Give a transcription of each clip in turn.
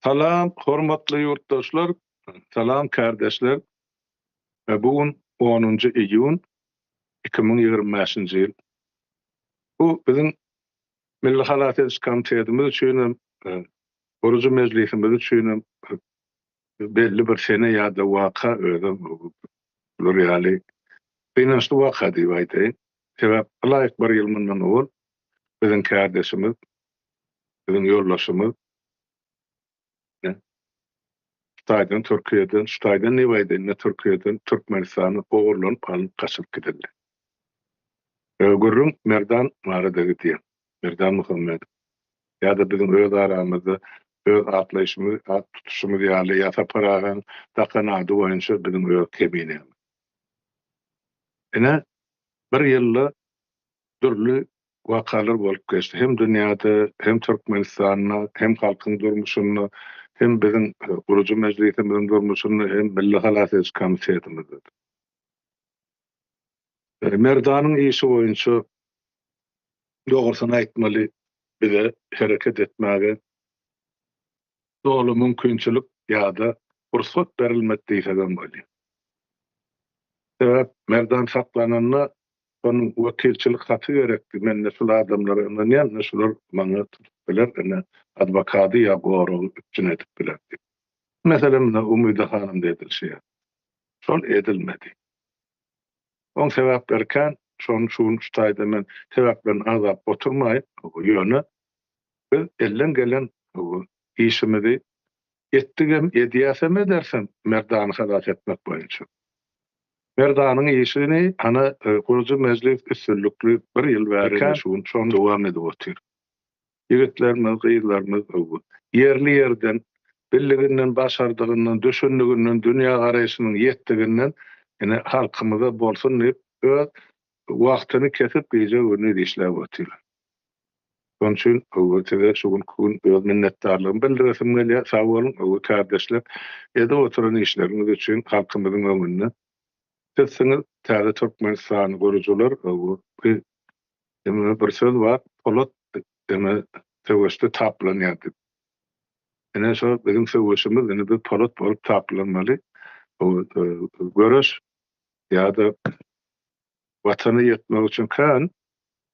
Salam hormatly ýurtdaşlar, salam kärdeşler. Bu gün onunjy iýun 2025-nji ýyl. Bu biziň Milli halas ediş komitetimiz üçin hem, gurujy mejlisimiz üçin hem belli bir sene ýa-da waka özem bular ýaly gynançly waka diýip aýdaýyn. Sebäp ylaýyk bir ýyl mundan owal biziň kärdeşimiz, biziň ýoldaşymyz Hytaýdan, Türkiýeden, şu taýdan diýip aýdaýyn-da, Türkiýeden Türkmenistana ogurlanyp alnyp gaçylyp gidildi. Gürrüň Merdan barada gidýär. Merdan Muhammedow. Ýa-da biziň öz aramyzda öz atlaýşymyz, at tutuşymyz ýaly ýa Sapar agaň dakan ady boýunça biziň öz Keminemiz. Ine, bir ýylda dürli wakalar bolup geçdi. Hem dünýäde, hem Türkmenistanda, hem halkyň durmuşynda, hem biziň Gurujy mejlisimiziň durmuşynda, hem Milli halas ediş komitetimizde. Merdanyň işi boýunça dogrusyny aýtmaly, bize hereket etmäge doly mümkinçilik ýa-da rugsat berilmedi diýsegem bolýar. Sebäp Merdan saklananda Onuň wekilçilik haty gerekdi. Men ine şul adamlara ynanýan, ine şular maňa tutup biler, ine adwokady ýa goragy üpjün edip biler diýip. Meselem, ine Umyda hanymda edilişi ýaly. Şol edilmedi. Oň sebäpleri kän, şony şu gün şu taýda men sebäplerini agzap oturmaýyn. Ýöne biz elden gelen işimizi etdigem, edýäsem edersem Merdany halas etmek boýunça. Merdanyň işini ana gurujy mejlis üstünlikli bir ýyl bäri ine şu gün şony dowam edip otyr. Ýigitlerimiz, gyzlarymyz ýerli ýerden bildiginden, başardygyndan, düşündiginden, dünýägaraýşynyň ýetdiginden ine halkymyza bolsun diýip öz wagtyny kesip gije-gündiz işläp otyrlar. Şonuň üçin size şu günki gün öz minnetdarlygymy bildiresim gelýär. Sag boluň, kärdeşler, edip oturan işleriňiz üçin halkymyzyň öňünde. Sizsiňiz täze Türkmenistany gurujylar. Bir söz bar, polat söweşde taplanýar diýip. Ine şo biziň söweşimiz, indi biz polat bolup taplanmaly. Göreş ýa-da Watana ýetmek üçin kän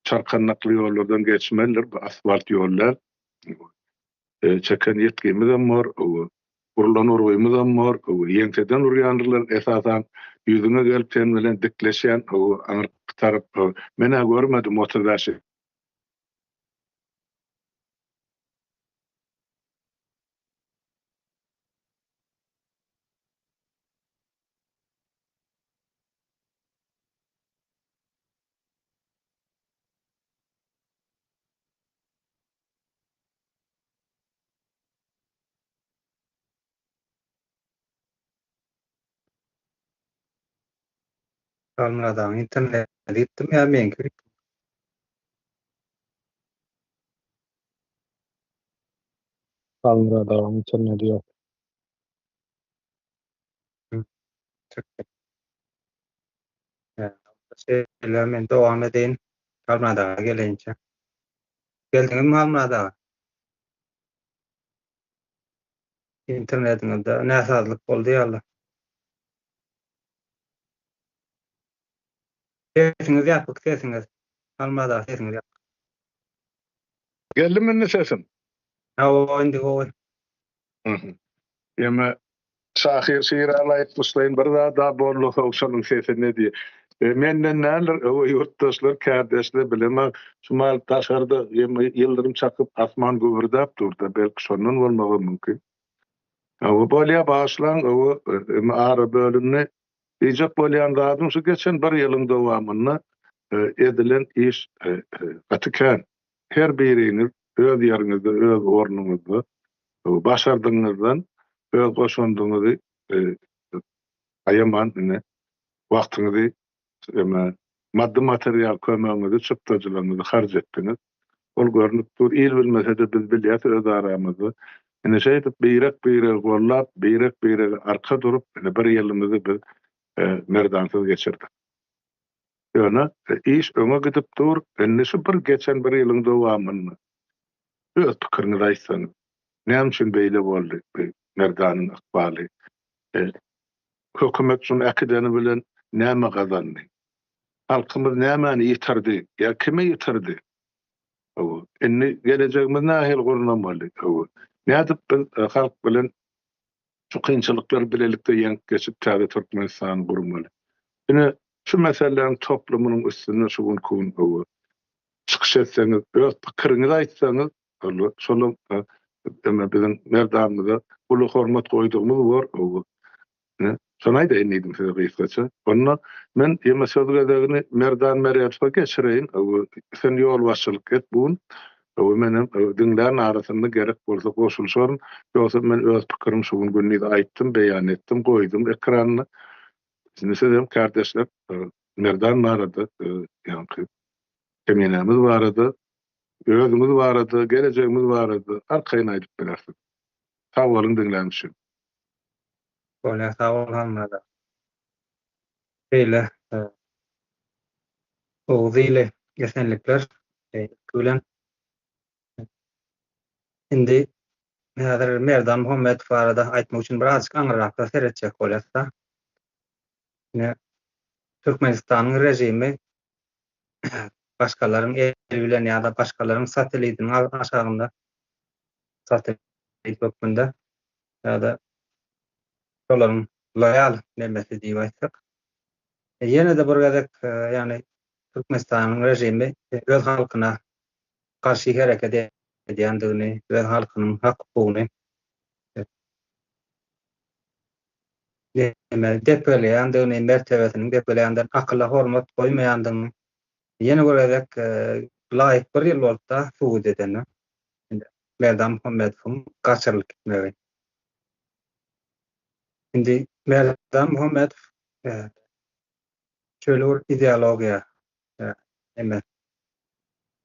çarkandakly ýollardan geçmelidir, bu asfalt ýol däl. Çeken ýitgimizem bor, urlan urgymyzam bor, ýeňseden urýandyrlar esasan, ýüzüňe gelip sen bilen dikleşýän aňyrky tarap, men-ä görmedim 35 Halmyrat agaň interneti gitdimi ýa meňki gitdimi? Halmyrat agaň interneti ýok. Şeýle men dowam edeýin. Halmyrat aga gelinçä. Geldiňizmi Halmyrat aga? Internetiňizde näsazlyk boldy ýaly. Sesiňiz ýapyk sesiňiz. Halmyrat aga sesiňiz ýapyk. Geldimi indi sesim? Hawa indi gowy. Ýeme şahyr Şiraly aýtmyşlaýyn bir zada boldy soň şonuň sesi ne diýip. E, menden däldir, öwe ýurtdaşlar, kärdeşler bilemok. Şu mahal daşarda ýeme ýyldyrym çakyp asman gübürdäp durda, belki şondan bolmagam mümkin. Öwe bolýa bagyşlaň, öwe eme ara bölündi. Diýjek bolýan zadym şu geçen bir ýylyň dowamynda e, edilen iş e, e, gaty kän. Her biriňiz öz ýeriňizde, öz ornuňyzda başardygyňyzdan öz goşandyňyzy aýaman ine wagtyňyzy eme maddy material kömegiňizi çykdajylaryňyzy harç etdiňiz. Ol görnüp dur. Il bilmese-de biz bilýäs öz aramyzda. Ine şeýdip birek-biregi gollap, birek-birege arka durup ine bir ýylymyzy biz merdansyz geçirdik. Ýöne iş öňe gidip dur. Indi şu bir geçen bir ýylyň dowamynda öz pikiriňizi aýtsaňyz. Näme üçin beýle boldy bu Merdanyň ykbaly? Hökümet şuny äkideni bilen näme gazandy? Halkymyz nämäni ýitirdi ýa kimi ýitirdi? Hawa, indi gelejegimizi nähili gurnamaly? Hawa, nädip biz halk bilen şu kynçylyklary bilelikde ýeňip geçip täze Türkmenistany gurmaly? Ine, şu meseleleriň toplumynyň üstünde şu günki gün hawa, çykyş etseňiz, öz pikiriňizi aýtsaňyz, şolam biziň Merdanymyza uly hormat goýdugymyz bor. Hawa. Ine, şony aýdaýyn diýdim size gysgaça. Onda men ýene söz gezegini Merdan Meredowa geçireýin. Sen ýolbaşçylyk et bu gün. Hawa, menem diňlän arasynda gerek bolsa goşulyşaryn. Ýogsa men öz pikirimi şu gün gündiz aýtdym, beýan etdim, goýdum ekranda. Indi siz hem kärdeşler Merdan barada, ýaňky keminämiz barada, özüňiz barada, gelejegimiz barada arkaýyn aýdyp bilersiňiz. Sag boluň diňlän üçin. Bolýar sag bol Halmyrat aga. Beýle Oguz ili esenlikler ilki bilen. Indi häzir Merdan Muhammedow barada aýtmak üçin birazjyk aňyrrakda seretjek bolýas-da. Ine Türkmenistanyň režimi başgalaryň eli bilen ýa-da başgalaryň satellitiniň aşagynda satellit hökmünde ýa-da şolaryň loýal nemesi diýip aýtsak. Ýene-de bir gezek ýagny Türkmenistanyň režimi öz halkyna garşy hereket edýändigini, öz halkynyň hak-hukugyny näme depeleýändigini, mertebesiniň depeleýändigini, akyla hormat goýmaýandygyny ýene bir gezek laýyk bir ýyl boldy-da subut edende. Indi Merdan Muhammedowyň gaçyrylyp gitmegi. Indi Merdan Muhammedow şeýle bir ideologiýa eme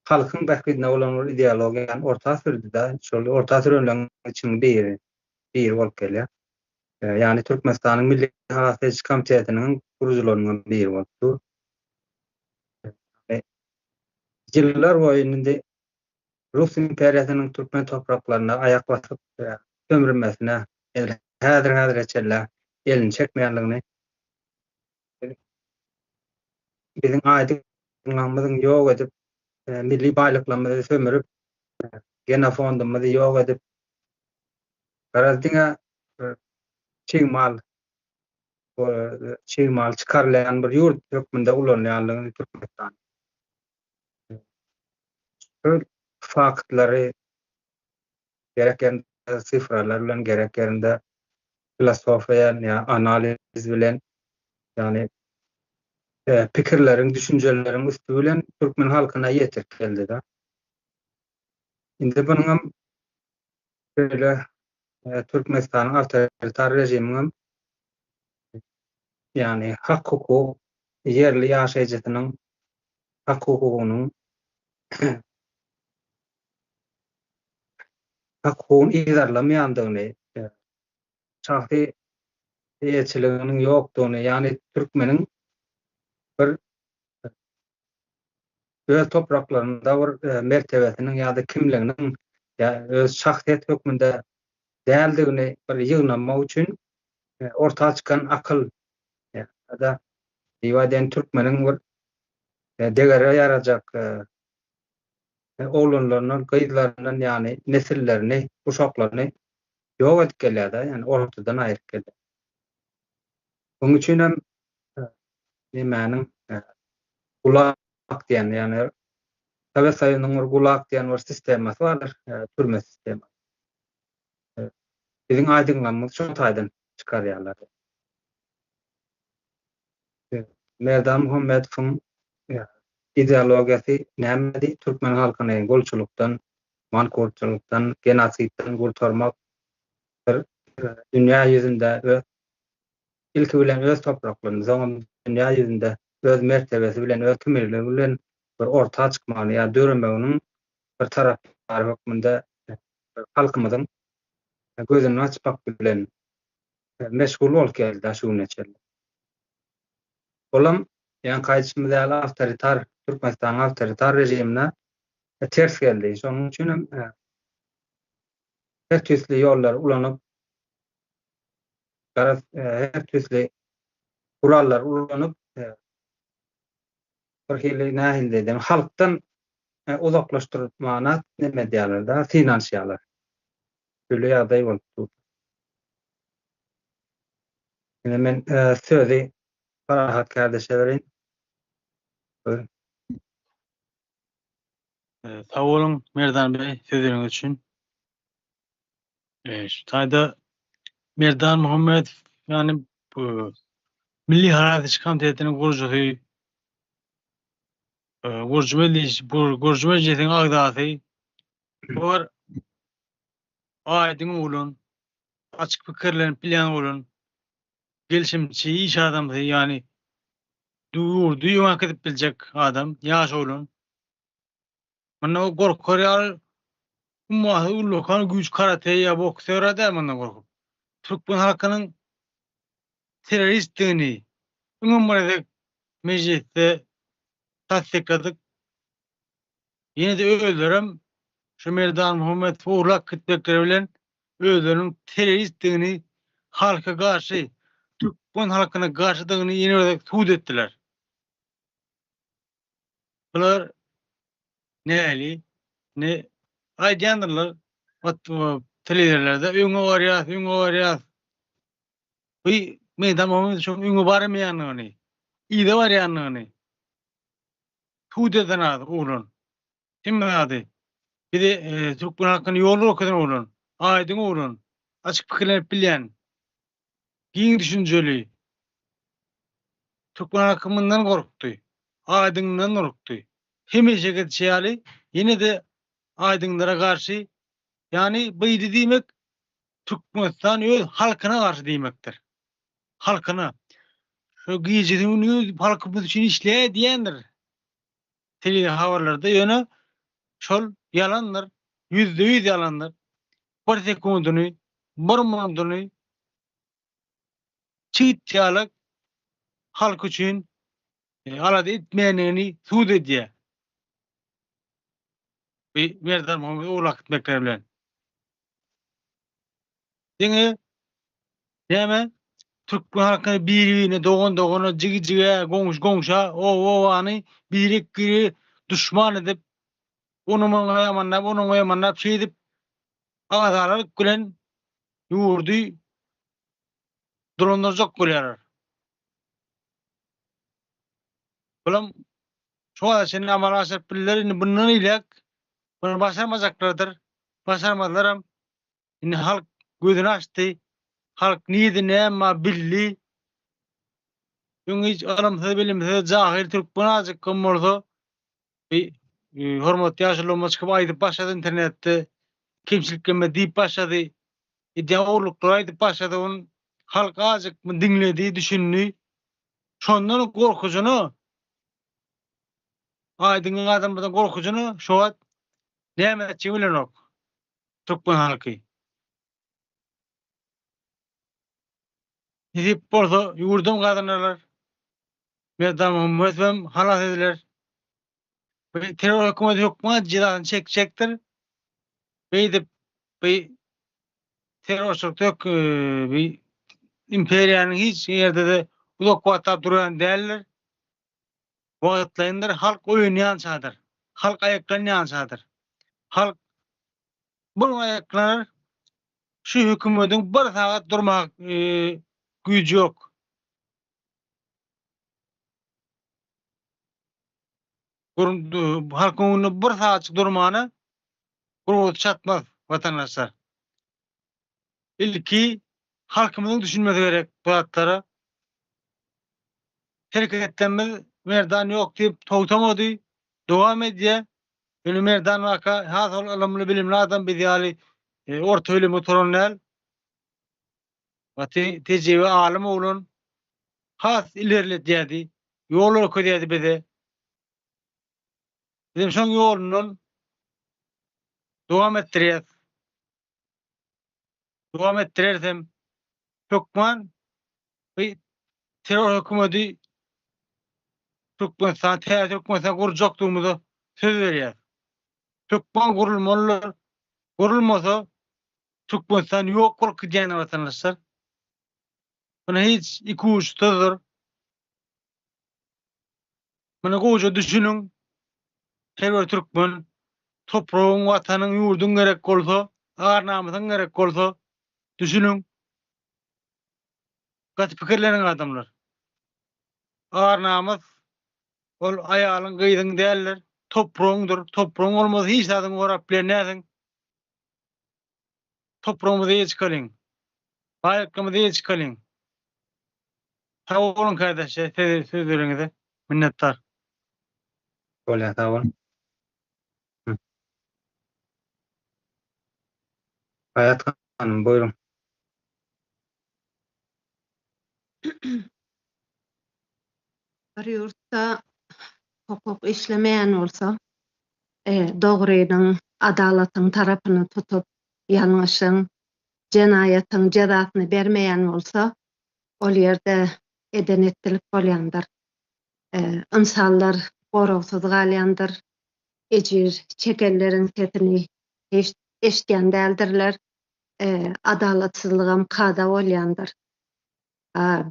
halkyň bähbidine bolan bir ideologiýany orta sürdi-de, şol orta sürenleriň içiniň biri, biri bolup gelýär. Ýagny Türkmenistanyň Milli halas ediş komitetiniň gurujylarynyň biri bolup dur. Ýyllar boýy indi Rus imperiýasynyň türkmen topraklaryna aýak basyp sömürmesine edil häzir-häzire çenli elini çekmeýänligini biziň aýdyňlygymyzyň ýok edip, milli baýlyklarymyzy sömürip, genofondumyzy ýok edip, garaz diňe çig mal çig mal çykarylýan bir ýurt hökmünde ulanylýanlygyny Türkmenistan. Şol faktlary gerek ýerinde sifralar bilen gerek ýerinde filosofiýa ýa analiz bilen ýagny pikirleriň, düşünjeleriň üsti bilen türkmen halkyna ýetirip geldi-de. Indi bunuňam şeýle Türkmenistanyň awtoritar režimiňem ýagny hak-hukuk ýerli ýaşaýjysynyň hak-hukugynyň hak-hukugyny yzarlamaýandygyny, şahsy eýeçiliginiň ýokdugyny, ýagny türkmeniň bir öz topraklarynda bir mertebesiniň ýa-da kimliginiň ýa öz şahsyýet hökmünde däldigini bir ýygnamak üçin orta çykan akyl ýa-da diýip aýdaýyn türkmeniň bir degere ýarajak oglanlaryndan, gyzlaryndan ýagny nesillerini, uşaklaryny ýok edip gelýär-de, ýagny ortadan aýryp gelýär. Onuň üçin hem nemäniň gulak diýen, ýagny Sowet Soýuzynyň bir gulak diýen bir sistemasy bardyr, türme sistemasy. Biziň aýdyňlygymyzy şol taýdan çykarýarlar. Merdan Muhammedowyň ideologiýasy nämedi? Türkmen halkyny gulçulykdan, mankurtçylykdan, genosidden gurtarmak, bir dünýä ýüzünde öz ilki bilen öz topraklarynda, soňam dünýä ýüzünde öz mertebesi bilen, öz kimligi bilen bir orta çykmagyny ýa döremeginiň bir tarapdary hökmünde halkymyzyň gözüni açmak bilen meşgul bolup geldi şu güne çenli. Olam ýaňky aýdyşymyz ýaly awtoritar Türkmenistanyň awtoritar režimine ters geldi. Şonuň üçin hem. Her tüýsli ýollary ulanyp, garaz, her tüýsli gurallary ulanyp, bir hili nähili diýdim, halkdan uzaklaşdyrmana neme edýärler-de, synanyşýarlar. Şeýle ýagdaý bolup dur. Indi men sözi Parahat kardeşe bereýin. Buyurun. Sag boluň Merdan bey sözleriňiz üçin. Şu taýda Merdan Muhammedow ýagny bu Milli Halas komitetiniň gurujysy gurujy mejlis gurujy mejlisiň agzasy bu bir aýdyň oglan açyk pikirlenip bilýän oglan gelşimçi iş adamsy ýagny ýurdy öňe äkidip biljek adam ýaş oglan Munda gorkar ýaly ummasyz ullakan güýç karate ýa boksera däl mundan gorkup. Türkmen halkynyň terroristdigini öňem bir gezek mejlisde tassykladyk. Ýene-de özlerem şu Merdan Muhammedowy ogurlap gitmekleri bilen özleriniň terroristdigini halka garşy, türkmen halkyna garşydygyny ýene bir gezek subut etdiler. Bular näli ne aýdýandyrlar telewizorlarda öňe barýas, öňe barýas. Bu meýdan bolmasa şoň öňe barmaýandygyny, yza barýandygyny subut eden ady oglan. Hemme zady. Bize e, türkmen halkyny ýol görkezen oglan, aýdyň oglan, açyk pikirlenip bilýän. Giň düşünjeli. Türkmen halky mundan gorkdy. Aýdyňdan gorkdy. Hemişe edişi ýaly, ýene-de aýdyňlara garşy, ýagny beýle diýmek Türkmenistan öz halkyna garşy diýmekdir. Halkyna. Şu gijesi gündiz halkymyz üçin işleýär diýendir. Telehabarlarda ýöne şol ýalandyr. 100% ýalandyr. Bir sekundyny, bir minudyny çigit ýaly halk üçin e, alada etmeýändigini subut edýär. Bu Merdan Muhammet owlak gitmekleri bilen. Diňe näme türkmen halkyny biri-birine dogan dogana, jigi jige, goňşy goňşa, oba obany birek-birege duşman edip, ony muňa ýamanlap, ony oňa ýamanlap şeýdip agzalyk bilen ýurdy dolandyrjak bolýarlar. Bulam şu wagta çenli amala aşyryp bildiler. Indi bundan iläk muny başarmajaklardyr. Başarmazlaram. Indi halk gözüni açdy. Halk nirede näme bar bildi. Öň hiç ylymsyz, bilimsiz, jahil türkmen azjyk kim bolsa bir e, hormatly ýaşulymyz çykyp aýdyp başlady internetde. Kemçiliklerime diýip başlady. Edýän ogurlyklary aýdyp başlady. Ony halk azjyk diňledi, düşündi. Şondan gorkujyna aýdyň adamlardan gorkujyna şu wagt näme etjegini bilenok türkmen halky. Nesip bolsa ýurdam gazanarlar. Merdan Muhammedowam halas ediler. Bu terror hökümeti hökman jezasyny çekjekdir. Beýdip bu terrorçylykda e, bu imperiýanyň hiç ýerde-de uzak wagtlap durýan däldir. Wagtlaýyndyr, halk oýanýançadyr. Halk aýaklanýançadyr. Halk bir gün aýaklanar, şu hökümetiň bir sagat durmak e, güýji ýok. Halkyň öňünde bir sagatjyk durmana gurbaty çatmaz watandaşlar. Ilki halkymyzyň düşünmesi gerek bu zatlara. Hereketlerimiz Merdan ýok diýip togtamady, dowam edýär. Ýöne Merdan waka has ol ylymly, bilimli adam biz ýaly e, orta bilim gutaran däl. Gaty tejribe alym oglan. Has ilerletýärdi, ýol görkezýärdi bize. Bizem şoň ýolundan dowam etdirýäs. Dowam etdirerisem hökman bu terror hökümeti Türkmenistan, täze Türkmenistan gurjakdygymyza söz berýäs. Hökman gurulmalydyr. Gurulmasa. Türkmenistan ýok bolup gidýändir watandaşlar. Muny hiç ikuçsyzdyr. Muny gowja düşüniň. Her bir türkmen topragyň, watanyň, ýurduň gerek bolsa, ar-namysyň gerek bolsa, düşüniň. Gaty pikirleniň adamlar. Ar-namys ol aýalyň, gyzyň däldir, topragyňdyr. Topragyň bolmasa hiç zadyňy gorap bilen dälsiň. Topragymyza eýe çykalyň. Baýlyklarymyza eýe çykalyň. Sag boluň kardeşler sözleriňize minnetdar. Bolýar sag boluň. Haýat hanym buýruň. Bir ýurtda hukuk işlemeýän bolsa, dogrynyň, adalatyň tarapyny tutup, ýalňyşyň, jenaýatyň jezasyny bermeýän bolsa, ol ýerde eden-etdilik bolýandyr. Ynsanlar goragsyz galýandyr, ejir çekenleriň sesini hiç eşidýän däldirler, adalatsyzlygam kada bolýandyr.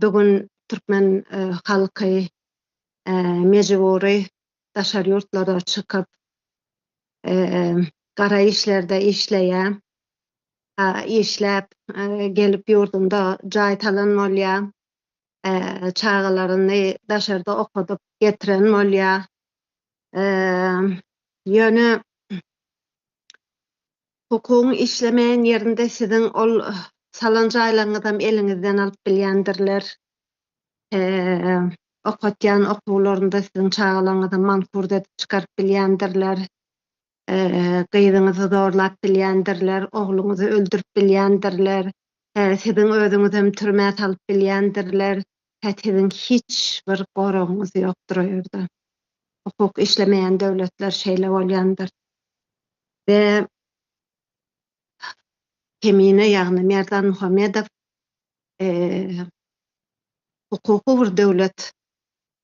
Bu gün türkmen halky mejbury daşary ýurtlara çykyp, gara işlerde işleýär. Işläp, gelip ýurdunda jaý salan bolýar. Çagalaryny daşarda okadyp getiren bolýar. Ýöne Hukugyň işlemeýän ýerinde siziň ol salan jaýlaryňyzam eliňizden alyp bilýändirler. Okatýan okuwlarynda siziň çagalaryňyzy mankurt edip çykaryp bilýändirler. Gyzyňyzy zorlap bilýändirler, ogluňyzy öldürip bilýändirler. Siziň özüňizem türmä salyp bilýändirler. Siziň hiç bir goragyňyz ýokdur o ýerde. Hukuk işlemeýän döwletler şeýle bolýandyr. We Kemine, ýagny Merdan Muhammedow hukuky bir döwlet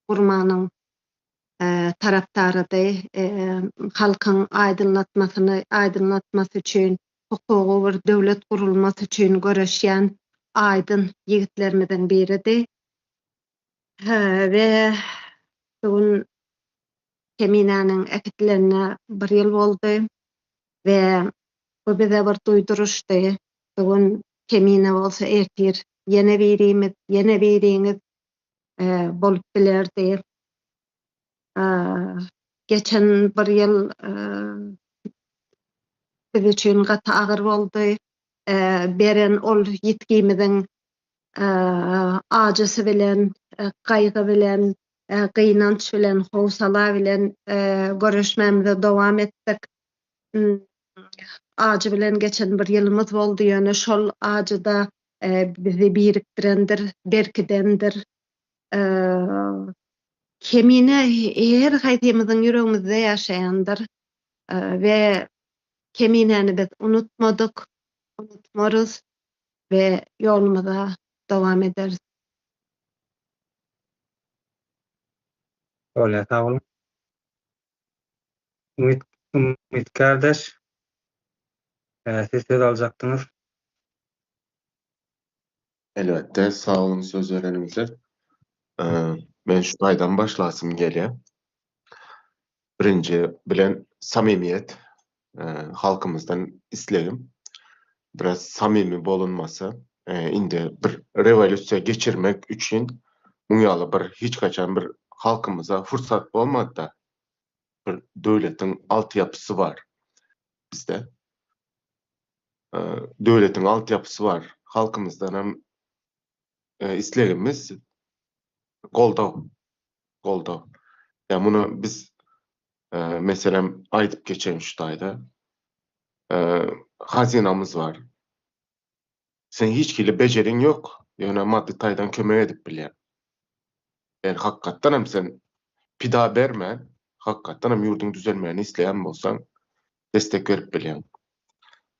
gurmanyň tarapdarydy. Halkyň aýdynlatmasyny, aýdynlatmasy üçin, hukuky bir döwlet gurulmasy üçin göreşýän aýdyn ýigitlerimiziň biridi. We bu gün Keminäniň äkidilenine bir ýyl boldy we bu bize bir duýduryşdy. Bu gün Kemine bolsa ertir ýene birimiz, ýene biriňiz bolup bilerdi. Geçen bir ýyl biz üçin gaty agyr boldy. Beren ol ýitgimiziň ajysy bilen, gaýgy bilen, gynanç bilen, howsala bilen göreşmämize dowam etdik. Ajy bilen geçen bir ýylymyz boldy, ýöne şol ajy-da bizi birikdirendir, berkidendir. Kemine her haýsymyzyň ýüregimizde ýaşaýandyr we Keminäni biz unutmadyk, unutmarys we ýolumyza dowam ederis. Bolýar sag boluň. Umyt Umyt kardeş. Siz söz aljakdyňyz. Elbetde sag boluň söz bereniňize. Men şu taýdan başlasym gelýär. Birinji bilen samimiýet halkymyzdan islegim. Biraz samimi bolunmasa, indi bir rewolýusiýa geçirmek üçin muň ýaly bir hiç haçan bir halkymyza fursat bolmady-da. Bir döwletiň altyýapysy bar bizde. Döwletiň altyýapysy bar. Halkymyzdan hem islegimiz goldaw. Goldaw. Ýa muny biz meselem aýdyp geçeýin şu taýda. Hazynamyz bar. Sen hiç hili bejeriň ýok, ýöne maddy taýdan kömek edip bilýän. Eger hakykatdan hem sen pida bermän, hakykatdan hem ýurduň düzelmegini isleýän bolsaň, destek berip bilýäň.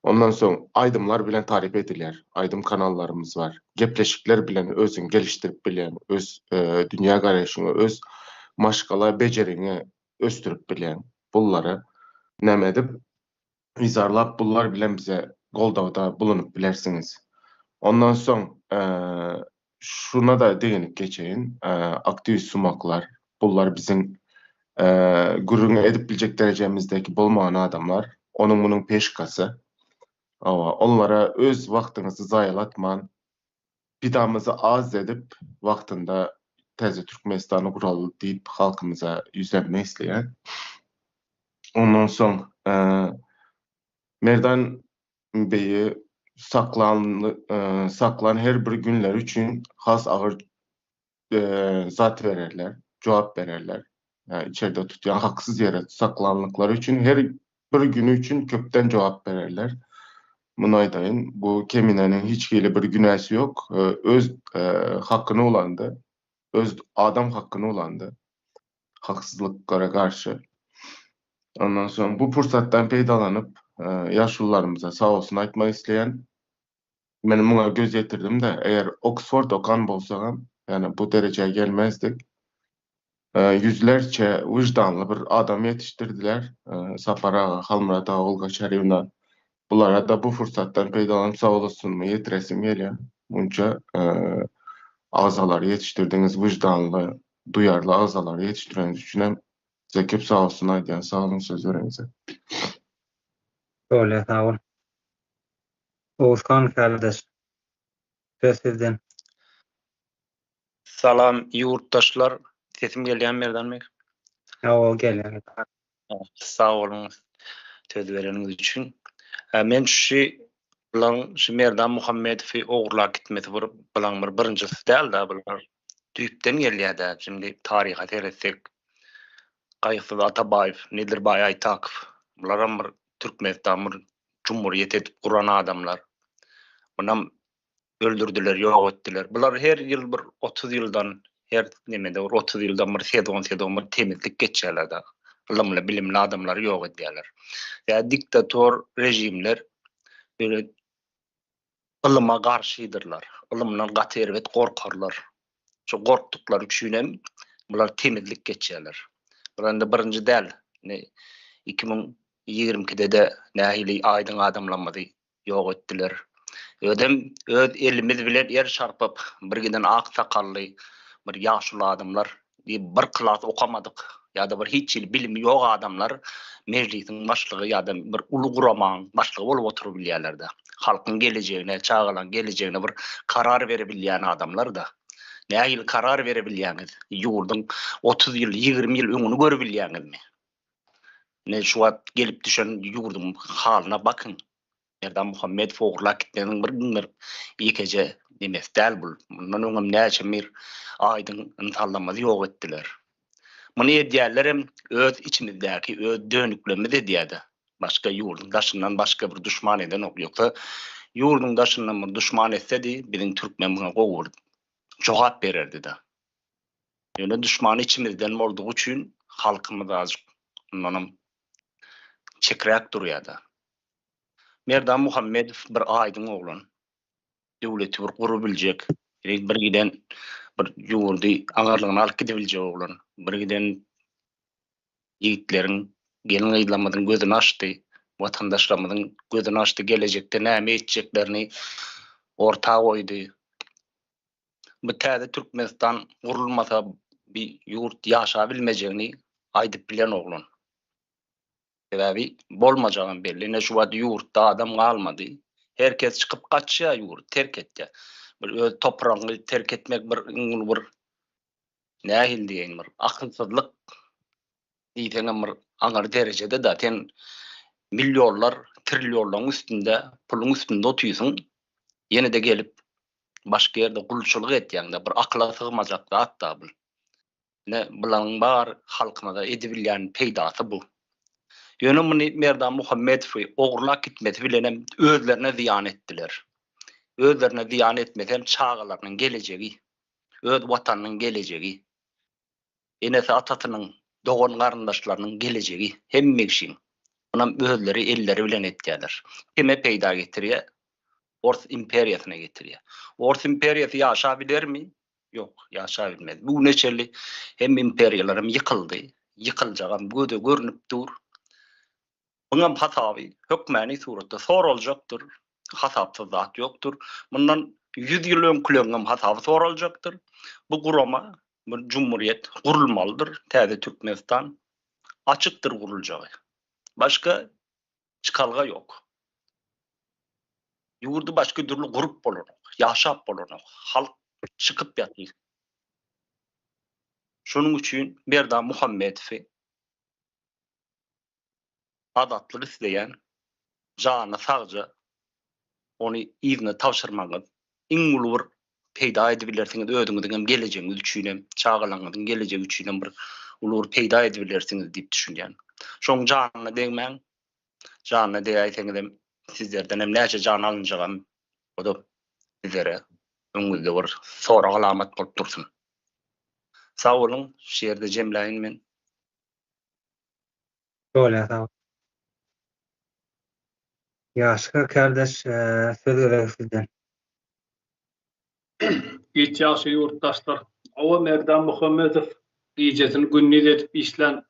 Ondan soň aýdymlar bilen taryp edilýär. Aýdym kanallarymyz bar. Gepleşikler bilen özüňi gelişdirip bilýäň, öz dünýä garaýşyňy, öz maşgala bejeriňi ösdürip bilýäň. Bullary näme edip, yzarlap bullar bilen bize. Goldawda bulunyp bilersiňiz. Ondan soň şuna-da deginip geçeýin, aktiwist sumaklar, bular biziň gürrüň edip biljek derejemizdäki bolmagan adamlar, onuň-munuň peşkasy. Hawa, onlara öz wagtyňyzy zaýalatman, pidamyzy az edip, wagtynda täze Türkmenistany guraly diýip halkymyza ýüzlenmek isleýän. Ondan soň Merdan beýi saklan saklan her bir günleri üçin has agyr zat bererler, jogap bererler. Içerde tutýan haksyz ýere saklanlyklary üçin her bir güni üçin köpden jogap bererler. Muny aýdaýyn, bu Keminäniň hiç hili bir günäsi ýok. Öz hakyny ulandy. Öz adam hakyny ulandy. Haksyzlyklara garşy. Ondan soň bu pursatdan peýdalanyp, ýaşulularymyza sag bolsun aýtmak isleýän. Men muňa göz ýetirdim-de, eger Oksford okan bolsagam, ýagny bu derejä gelmezdik. Ýüzlerçe wyždanly bir adam ýetişdirdiler. Sapar aga, Halmyrat aga, Olga Çaryýewna. Bulara-da bu pursatdan peýdalanyp sag bolsunymy ýetiresim gelýär. Munça agzalary ýetişdirdiňiz, wyždanly, duýarly agzalary ýetişdireniňiz üçinem Size köp sag bolsun aýdýan. Sag boluň söz bereniňize. Bolýa sag bol. Oguzhan kardeş. Söz sizden. Salam ýurtdaşlar sesim gelýämi Merdan beg? Hawa gelýär. Sag boluň söz bereniňiz üçin. Men şu bulaň şu Merdan Muhammedowy ogurlap gitmesi bir bulaň bir birinjisi däl-de bular düýpden gelýär-dä. Şimdi taryha seretsek Gaýgysyz Atabaýew, Nedirbaý Aýtakow bularam bir Türkmenistan bir jumhurýet edip guran adamlar. Munam öldürdiler, ýok etdiler. Bular her ýyl bir 30 ýyldan, her nemede bir 30 ýyldan bir sezon-sezon bir temizlik geçýärler-de. Ylymly, bilimli adamlary ýok edýärler. Ýa diktator režimler böyle ylyma garşydyrlar. Ylymdan gaty erbet gorkarlar. Şu gorkduklary üçin hem bular temizlik geçýärler. Bular indi birinji däl. Indi 2022-de-de nähili aýdyň adamlarymyzy ýok etdiler. Özem öz elimiz bilen er çarpyp, bir giden ak sakally bir ýaşuly adamlar, bir klas okamadyk ýa-da bir hiç hili bilimi ýok adamlar mejlisiň başlygy ýa-da bir uly guramaň başlygy bolup oturybilýärler-de. Halkyň gelejegine, çagalaryň gelejegine bir karar berebilýän adamlar-da. Nähili karar berebilýäňiz? Ýurduň 30 ýyl, 20 ýyl öňüni görübilýäňizmi? Ine şu wagt gelip düşen ýurduň halyna bakyň. Merdan Muhammedow ogurlap gitmeginiň bir bir ýekeje nemesi däl bul. Mundan öňem näçe bir aýdyň ynsanlarymyzy ýok etdiler. Muny edýänlerem öz içimizdäki öz dönüklerimiz edýärdi. Başga ýurduň daşyndan başga bir duşman edenok. Ýogsa ýurduň daşyndan bir duşman etsedi biziň türkmen muňa gowy bir jogap bererdi-de. Ýöne duşman içimizden boldugy üçin halkymyz azjyk mundanam çekräk durýada. Merdan Muhammedow bir aýdyň oglan. Döwleti bir gurubiljek, bir giden bir ýurdy aňarlygyna alyp gidibiljek oglan. Bir giden ýigitleriň, gelin-gyzlarymyzyň gözüni açdy, watandaşlarymyzyň gözüni açdy, gelejekde näme etjeklerini orta goýdy. Bu täze Türkmenistan gurulmasa bi ýurt ýaşabilmejegini aýdyp bilen oglan. Sebäbi bolmajagam belli. Ine şu wagt ýurtda adam galmady. Her kes çykyp gaçýar ýurdy terk etýär. Bir öz topragyňy terk etmek bir iň uly bir nähili diýeýin bir akylsyzlyk diýseňem bir aňyr derejede-de sen millionlar, trillionlaryň üstünde, puluň üstünde otyrsyň. Ýene-de gelip başga ýerde gulçulyk etýäň-de bir akyla sygmajak zat-da bu. Ine bularyň bar halkymyza edibilýän peýdasy bu. Ýöne muny Merdan Muhammedowy ogurlap gitmesi bilenem özlerine zyýan etdiler. Özlerine zyýan etmese hem çagalarynyň gelejegi, öz watanynyň gelejegi, enesi-atasynyň, dogan-garyndaşlarynyň gelejegi hemme kişiň. Munam özleri elleri bilen etýärler. Kime peýda getirýär? Ors imperiýasyna getirýär. Ors imperiýasy ýaşabilermi? Ýok, ýaşabilmez. Bu güne çenli hem imperiýalar hem ýykyldy. Ýykyljagam göze görnüp dur. Buňam hasaby hökmäni suratda soraljakdyr. Hasapsyz zat ýokdur. Mundan 100 ýyl öňküleňem hasaby soraljakdyr. Bu gurama, bu jumhuriýet gurulmalydyr. Täze Türkmenistan açykdyr guruljagy. Başga çykalga ýok. Ýurdy başga dürli gurup bolanok, ýaşap bolanok. Halk çykyp ýatyr. Şonuň üçin Merdan Muhammedowy azatlyk isleýän jany sagja ony yzyna tabşyrmagyňyz iň uly bir peýda edibilersiňiz özüňiziň hem gelejegiňiz üçin hem çagalaryňyzyň gelejegi üçin hem bir uly bir peýda edibilersiňiz diýip düşünýän. Şoň janyna degmäň. Janyna degäýseňizem sizlerden hem näçe jan alynjagam o-da sizlere öňüňizde bir sorag alamat bolup dursun. Sag boluň, şu ýerde jemläýin men. Bolýar sag bol. Ýaşka kardeş söz gezegi sizden. Giç ýagşy ýurtdaşlar. Owa Merdan Muhammedow gijesini gündiz edip işlän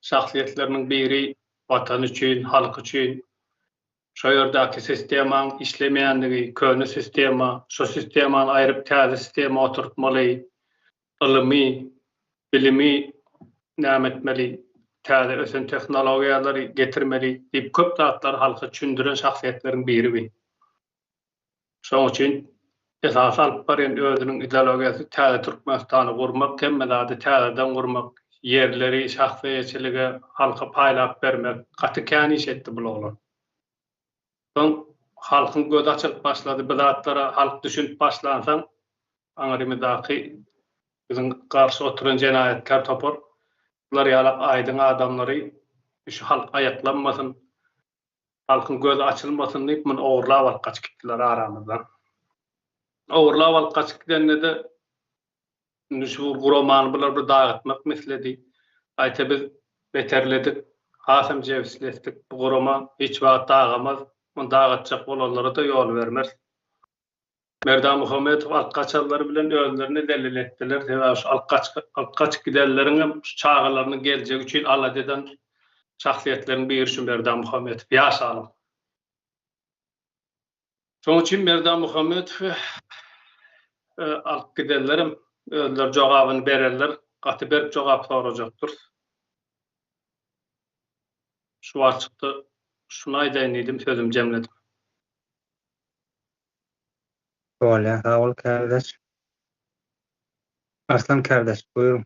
şahsyýetleriniň biri Watany üçin, halky üçin. Şo ýerdäki sistemaň işlemeýänligi, köne sistema, şo sistemany aýryp täze sistema oturtmaly, ylymy, bilimi näme etmeli, täze ösen tehnologiýalary getirmeli diýip köp zatlary halka düşündiren şahsyýetleriň biri bi. Şoň üçin esasy alyp barýan özüniň ideologiýasy täze Türkmenistany gurmak, hemme zady täzeden gurmak, ýerleri şahsy eýeçilige halka paýlap bermek, gaty kän iş etdi bul oglan. Soň halkyň gözi açylyp başlady bu zatlara halk düşünip başlansoň aňrymyzdaky biziň garşy oturan jenaýatkär topar bular ýalak aýdyň adamlary şu halk aýaklanmasyn halkyň gözi açylmasyn diýip muny ogurlap alyp gaçyp gitdiler aramyzdan. Ogurlap alyp gaçyp gidende-de indi şu guramany bular bir dagytmak misledi. Gaýta biz beterledik, hasam jebislesdik. Bu gurama hiç wagt dagamaz. Muny dagatjak bolanlara-da ýol bermeris. Merdan Muhammedow alyp gaçanlary bilen özlerini zelil etdiler. Sebäbi şu alyp gaç alyp gaçyp gidenleriň hem şu çagalarynyň geljegi üçin alada eden şahsyýetleriň biri şu Merdan Muhammedow ýaş alym. Şonuň üçin Merdan Muhammedowy alyp gidenlerem özleri jogabyny bererler. Gaty berk jogap sorajakdyrys. Şu wagtçykda şuny aýdaýyn diýdim, sözümi jemledim. Bolýar, sag bol kärdeş. Arslan kärdeş, buýruň.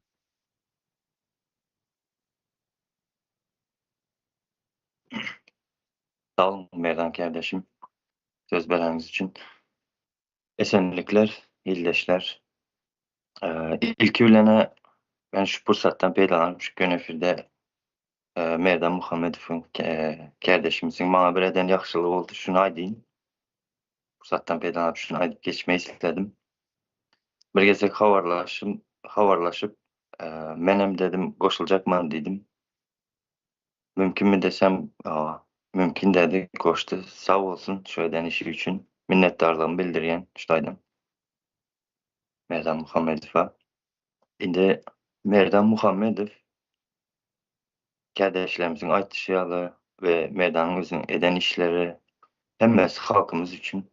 Sag boluň Merdan kärdeşim söz bereniňiz üçin. Esenlikler ildeşler. Ilki bilen men şu pursatdan peýdalanyp şu gün efirde Merdan Muhammedowyň kärdeşimiziň maňa bir eden ýagşylygy boldy şuny aýdyn. Pursatdan peýdalanyp şuny aýdyp geçmek isledim. Bir gezek habarlaşym habarlaşyp menem dedim goşuljakman diýdim. Mümkinmi desem, mümkin dedi, goşdy. Sag bolsun şu eden işi üçin. Minnetdarlygymy bildirýän şu taýdan. Merdan Muhammedowa. Indi Merdan Muhammedow kärdeşlerimiziň aýdyşy ýaly we Merdanyň özüniň eden işleri hemmesi halkymyz üçin,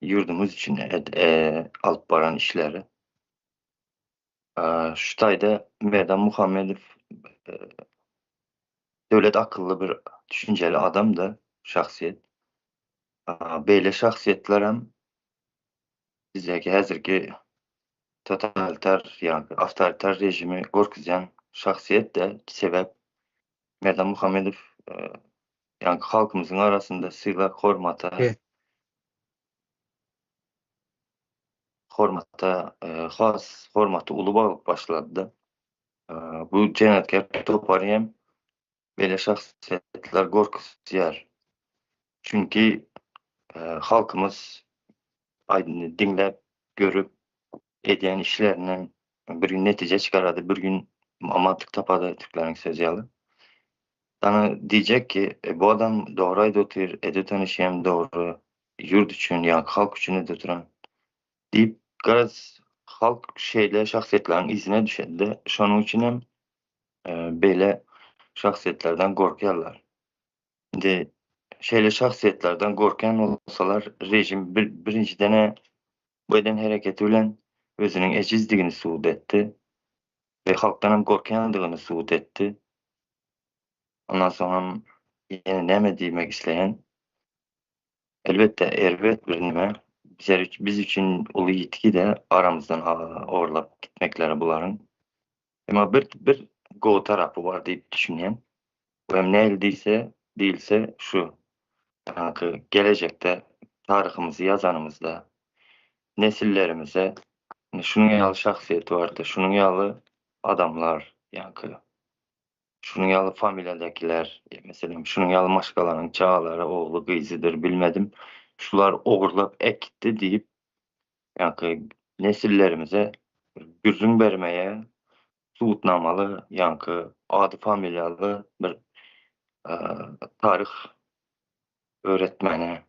ýurdumyz üçin alyp baran işleri. Şu taýda Merdan Muhammedow döwlet akylly bir düşünjeli adamdy, şahsyýet. Beýle şahsyýetlerem bizdäki häzirki totalitar ýa awtoritar režimi gorkuzýan şahsyýet-de. Sebäp Merdan Muhammedow ýaňky halkymyzyň arasynda sylag, hormata hormata has hormaty uly bolup başlady-da. Bu jenaýatkär topary hem beýle şahsyýetler gorkuzýar. Çünki halkymyz aýdyny diňläp, görüp edýän işlerinden bir gün netije çykarady, bir gün mantyk tapady türkleriň sözi ýaly. Sana diýjek ki, bu adam dogry aýdyp otyr, edip oturan işi hem dogry, ýurt üçin ýa halk üçin edip oturan diýip, garaz halk şeýle şahsyýetleriň yzyna düşedi-de, şonuň üçin hem beýle şahsyýetlerden gorkýarlar. Indi şeýle şahsyýetlerden gorkýan bolsalar, režim birinjiden-ä bu eden hereketi bilen özüniň ejizdigini subut etdi we halkdanam gorkýandygyny subut etdi. Ondan soňam ýene näme diýmek isleýän? Elbetde erbet bir nime, bizler biz üçin uly ýitgi-de aramyzdan ogurlap gitmekleri bularyň. Emma bir bir gowy tarapy bar diýip düşünýän. Bu hem nähili diýse, diýilse şu, ýaňky gelejekde taryhymyzy ýazanymyzda nesillerimize ine şunuň ýaly şahsyýet bardy, şunuň ýaly adamlar, ýaňky şunuň ýaly familiýadakiler, meselem, şunuň ýaly maşgalanyň çagalary, ogly, gyzydyr, bilmedim, şular ogurlap äkitdi diýip, ýaňky nesillerimize gürrüň bermeye subutnamaly, ýaňky ady familiýaly bir taryh öwretmäne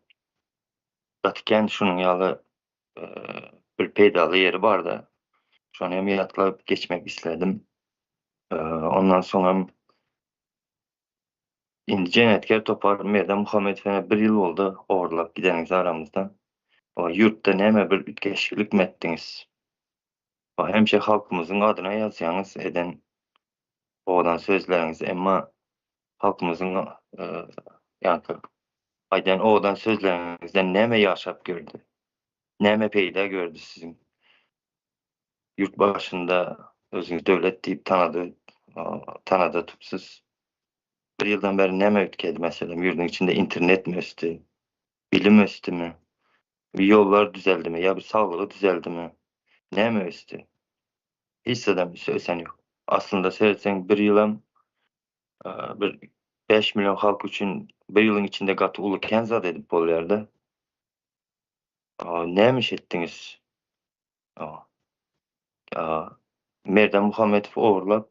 gaty kän şunuň ýaly bir peýdaly ýeri barda. Şony hem ýatlap geçmek isledim. Ondan soňam Indi jenaýatkär topar Merdan Muhammedow ene bir ýyl boldy ogurlap gideniňizi aramyzdan. O ýurtda näme bir üýtgeşiklikmi etdiňiz? O hemişe halkymyzyň adyna ýazýaňyz eden owadan sözleriňizi emma halkymyzyň ýaňky aýdan owadan sözleriňizden näme ýaşap gördi? Näme peýda gördi siziň ýurt başynda özüňizi döwlet diýip tanady tanada tupsyz. Bir ýyldan bäri näme üýtgedi meselem ýurduň içinde internetmi ösdi? Bilim ösdümi? Bir ýollar düzeldimi ýa bir saglygy düzeldimi? Näme ösdi? Hiç zadam ösen ýok. Aslynda seretseň bir ýylam bir 5 million halk üçin bir ýylyň içinde gaty uly kän zat edip bolýarda. Näme iş etdiňiz? Merdan Muhammedow ogurlap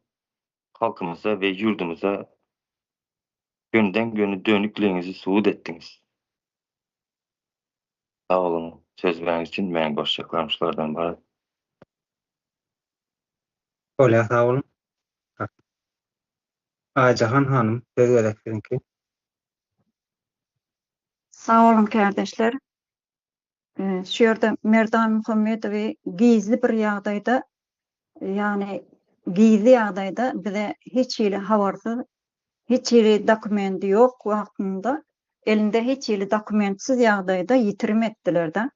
halkymyza we ýurdumyza gönüden-göni dönükligiňizi subut etdiňiz. Sag boluň söz bereniňiz üçin meniň goşjaklarym şulardan ybarat. Bolýar sag boluň. Aýjahan hanym söz gezek siziňki. Sag boluň kärdeşler. Şu ýerde Merdan Muhammedowy gizli bir ýagdaýda, ýagny gizli ýagdaýda bize hiç hili habarsyz, hiç hili dokumendi ýok wagtynda, elinde hiç hili dokumentsiz ýagdaýda ýitirim etdiler-de.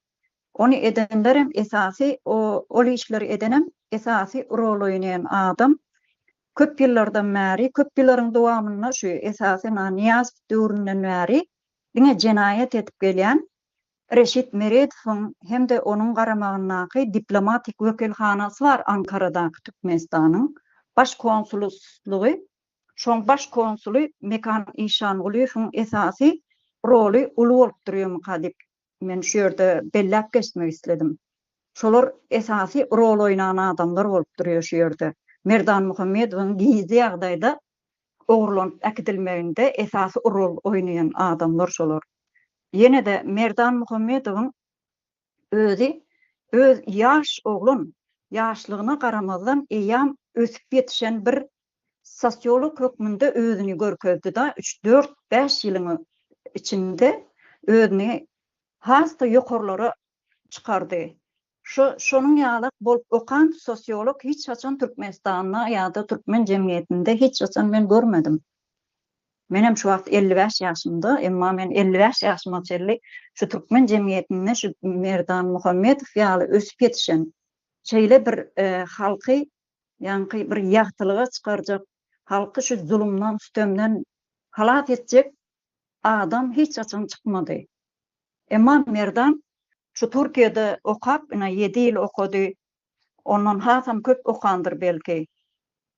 Ony edenlerem esasy ol işleri edenem esasy rol oýnaýan adam köp ýyllardan bäri, köp ýyllaryň dowamynda şu esasy Nyýazow döwründen bäri diňe jenaýat edip gelýän Reşit Meredowyň hem-de onuň garamagyndaky diplomatik wekilhanasy bar Ankaradaky Türkmenistanyň Baş konsulslygy, şoň baş konsuly Mekan Işangulyýewiň esasy roly uly bolup durýarmyka diýip men şu ýerde belläp geçmek isledim. Şolar esasy rol oýnan adamlar bolup durýar şu ýerde. Merdan Muhammedowyň gizli ýagdaýda ogurlanyp äkidilmeginde esasy rol oýnaýan adamlar şolar. Ýene-de Merdan Muhammedowyň özi öz ýaş oglan ýaşlygyna garamazdan eýýam ösüp ýetişen bir sosiolog hökmünde özüni görkezdi-da, üç, dört, bäş ýylyň içinde özüni has-da ýokarlara çykardy. Şo şonuň ýalak bolup okan sosiolog hiç haçan Türkmenistanda ýa-da türkmen jemgyýetinde hiç haçan men görmedim. Menem şu wagt 55 ýaşymda, emma men 55 ýaşyma çenli şu türkmen jemgyýetinde şu Merdan Muhammedow ýaly ösüp ýetişen, şeýle bir halky ýaňky bir ýagtylyga çykarjak, halky şu zulumdan, sütemden halas etjek adam hiç haçan çykmady. Emma Merdan şu Türkiýede okap, ine ýedi ýyl okady, ondan hasam köp okandyr belki.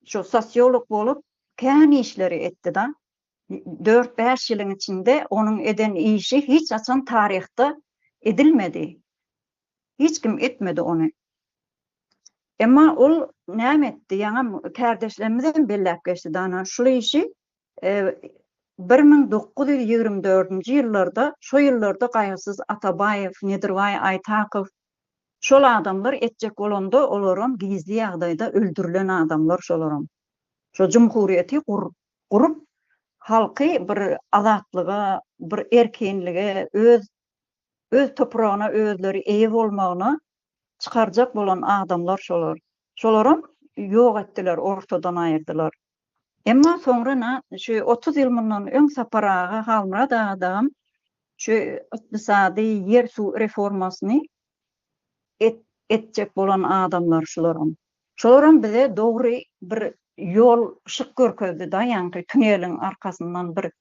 Şu sosiolog bolup kän işleri etdi-da. Dört-bäş ýylyň içinde onuň eden işi hiç haçan taryhda edilmedi. Hiç kim etmedi ony. Emma ol näme etdi? Ýaňam kärdeşlerimiz hem belläp geçdi dana. Şul işi 1924-nji ýyllarda, şo ýyllarda Gaýgysyz Atabaýew, Nedirbaý Aýtakow, şol adamlar etjek bolanda olaram gizli ýagdaýda öldürilen adamlar şolaram. Şo jumhuriýeti gurup, Halky bir azatlyga, bir erkinlige, öz öz topragyna özleri eýe bolmagyna çykarjak bolan adamlar şolar. Şolaram ýok etdiler, ortadan aýyrdylar. Emma soňra na şu 30 ýyl mundan öň Sapar aga, Halmyrat aga dagam şu ykdysady ýer-suw reformasyny et etjek bolan adamlar şularam. Şolaram bize dogry bir ýol yşyk görkezdi da ýaňky tuneliň arkasyndan bir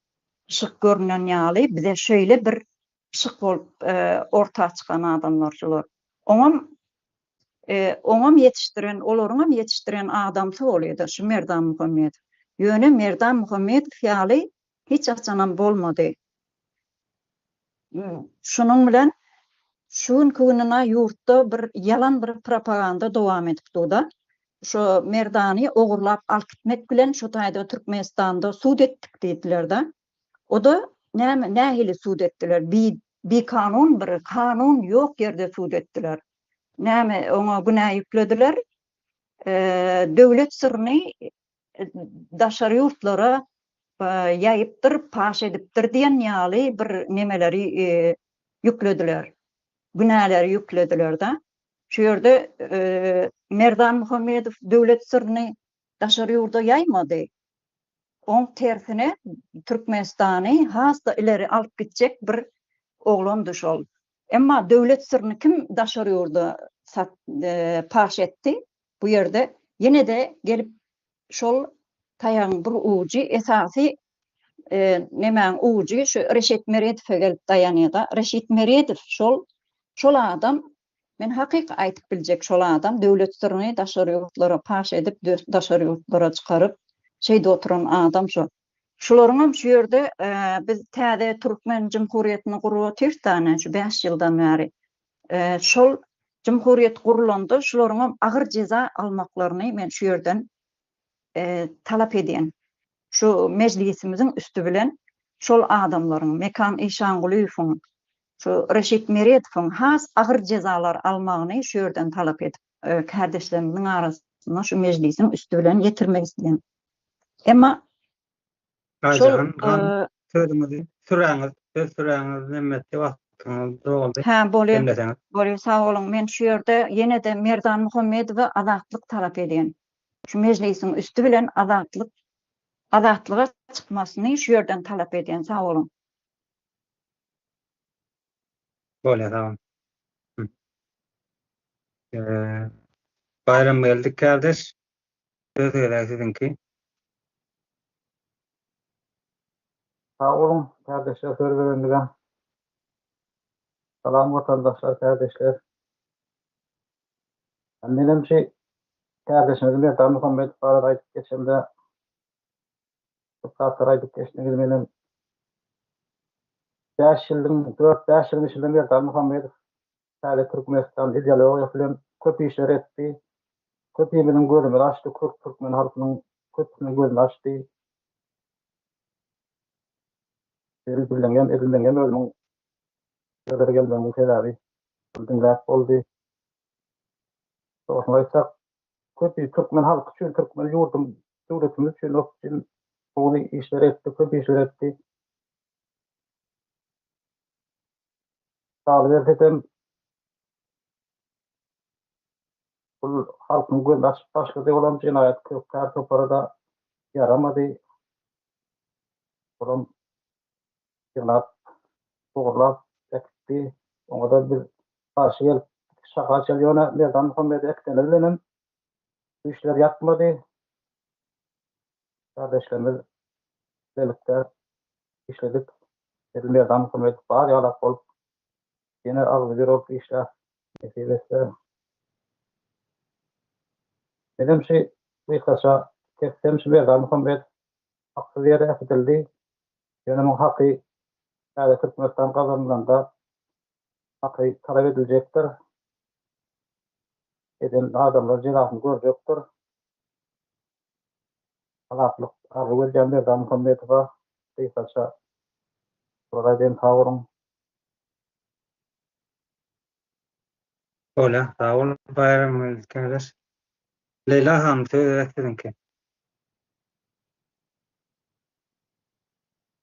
yşyk görünen ýaly bize şeýle bir yşyk bolup orta çykan adamlar şular. Oňam oňam ýetişdiren olaryňam ýetişdiren adamsy bolýada şu Merdan Muhammedow. Ýöne Merdan Muhammedow ýaly hiç haçanam bolmady. Şunuň bilen şu günki gününe ýurtda bir ýalan bir propaganda dowam edip dur-da. Şo Merdany ogurlap alyp gitmek bilen şo taýda Türkmenistanda sud etdik diýdiler-de. O-da näme nähili sud etdiler? Bi bikanun bir kanun ýok ýerde sud etdiler. Näme oňa günä ýüklediler? Döwlet syryny daşary ýurtlara ýaýypdyr, paş edipdir diýen ýaly bir nemeleri ýüklediler. Günäleri ýüklediler-de. Şu ýerde Merdan Muhammedow döwlet syryny daşary ýurda ýaýmady. Oň tersine Türkmenistany has-da ileri alyp gitjek bir oglandy şol. Emma döwlet syryny kim daşary ýurda paş etdi? Bu ýerde ýene-de gelip şol taýagyň bir ujy esasy nemäň ujy şu Reşit Meredowa gelip daýanýar-da. Reşit Meredow şol şol adam men hakyky aýdyp biljek şol adam döwlet syryny daşary ýurtlara paş edip daşary ýurtlara çykaryp şeýdip oturan adam şo. Şularyňam şu ýerde biz täze türkmen jumhuriýetini gurup otyrys-da ine şu bäş ýyldan bäri. Şol jumhuriýet gurulanda şularyňam agyr jeza almaklaryny men şu ýerden talap edýän. Şu mejlisimiziň üsti bilen şol adamlaryň, Mekan Işangulyýewiň, şu Reşit Meredowyň has agyr jezalar almagyny şu ýerden talap edip, kärdeşlerimiziň arasynda şu mejlisiň üsti bilen ýetirmek isleýän. Emma Şol sözüňizi süräňiz, söz süräňiz nemmetdi wagtyňyz doldy. Hä, bolýar. Bolýar, sag boluň. Men şu ýerde ýene-de Merdan Muhammedowa azatlyk talap edýän. Şu mejlisiň üsti bilen azatlyk azatlyga çykmasyny şu ýerden talap edýän. Sag boluň. Bolýar, sag boluň. Baýramgeldi kärdeş, Söz gezegi siziňki. Sag boluň kärdeşler söz berenlige. Salam watandaşlar kärdeşler. Menem şu kärdeşimiz Merdan Muhammedow barada aýdyp geçemde köp zatlar aýdyp geçdiňiz menem 5 ýylyň 4-5 ýylyň içinde Merdan Muhammedow täze Türkmenistan ideologiýasy bilen köp işler etdi. Köpimiziň gözümizi açdy, köp türkmen halkynyň köpüsiniň gözüni açdy. Edil biziňem, edil meňem özümiň bu ýere gelmegimiň sebäbi şol diňläp boldy. Dogrusyny aýtsak, köpi türkmen halky üçin, türkmen ýurdum, döwletimiz üçin üçin gowy işler etdi, köp işler etdi. Galyberse-de, bul halkyň gözüni açyp başlady, olam jenaýatkär topara-da ýaramady. Olam ýygnap, ogurlap äkitdi. Oňa-da biz garşy gelip, şaha açyldy. Ýöne Merdan Muhammedi äkideni bilenem bu işler ýatmady. Kardeşlerimiz bilelikde işledik. Edil Merdan Muhammedow bar ýalak bolup, ýene agzybir bolup işläp, nesip etse. Menem şu gysgaça kessem şu Merdan Muhammedow haksyz ýere äkidildi. Ýöne muň haky täze Türkmenistan gazanylanda haky talap ediljekdir. Eden adamlar jezasyny görjekdir. Azatlyk arzuw edýän Merdan Muhammedowa gysgaça bular aýdaýyn sag boluň. Bolýa sag bol Baýramgeldi kardeş. Leýla hanym söz gezek siziňki.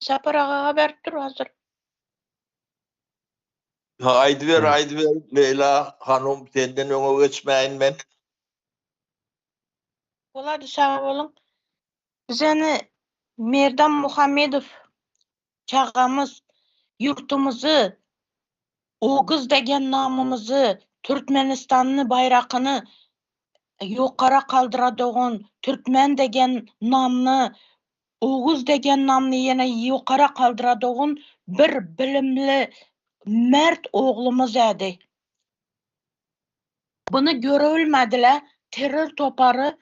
Sapar agaga berip dur hazir. Ha aýdyber aýdyber Leýla hanum senden öňe geçmäýin men. Bolady sag boluň. Bizeni Merdan Muhammedow çagamyz ýurtumyzy Oguz degen namymyzy Türkmenistanyny baýrakyny ýokara kaldyradogan Türkmen degen namny Oguz degen namny ýene ýokara kaldyradogan bir bilimli mert oglumyz ädi. Buny görebilmediler terror topary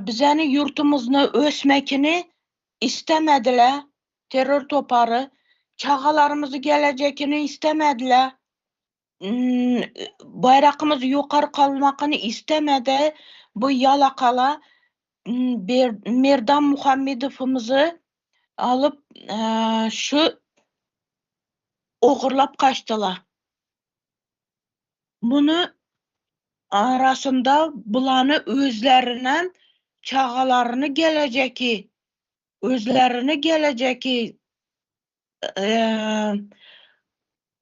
Bizeni ýurtumyzny ösmekini istemediler terror topary. Çagalarymyzy gelejekini istemediler. Baýrakymyz ýokary galmakyny istemedi bu ýalakalar. Merdan Muhammedowymyzy alyp şu ogurlap gaçdylar. Muny arasynda bulany özlerinem çagalaryny gelejeki özlerini gelejeki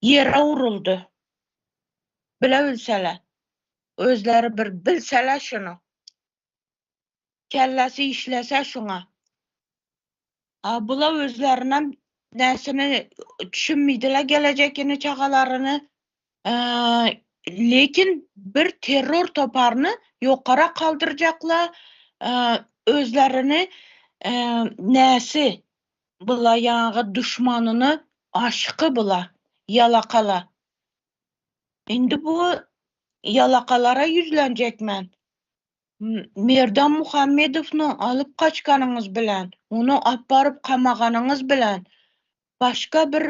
ýere uruldy. Bile bilseler. Özleri bir bilseler şuny. Kellesi işlese şuňa. A bula özlerinem näsini düşünmeydiler gelejekini çagalaryny. Lekin bir terror toparyny ýokara kaldyrjaklar özlerini näsi bula ýaňy duşmanyny aşyky bula ýalakala. Indi bu ýalakalara ýüzlenjek men. Merdan Muhammedowny alyp gaçganyňyz bilen, ony alyp baryp kamaganyňyz bilen, başga bir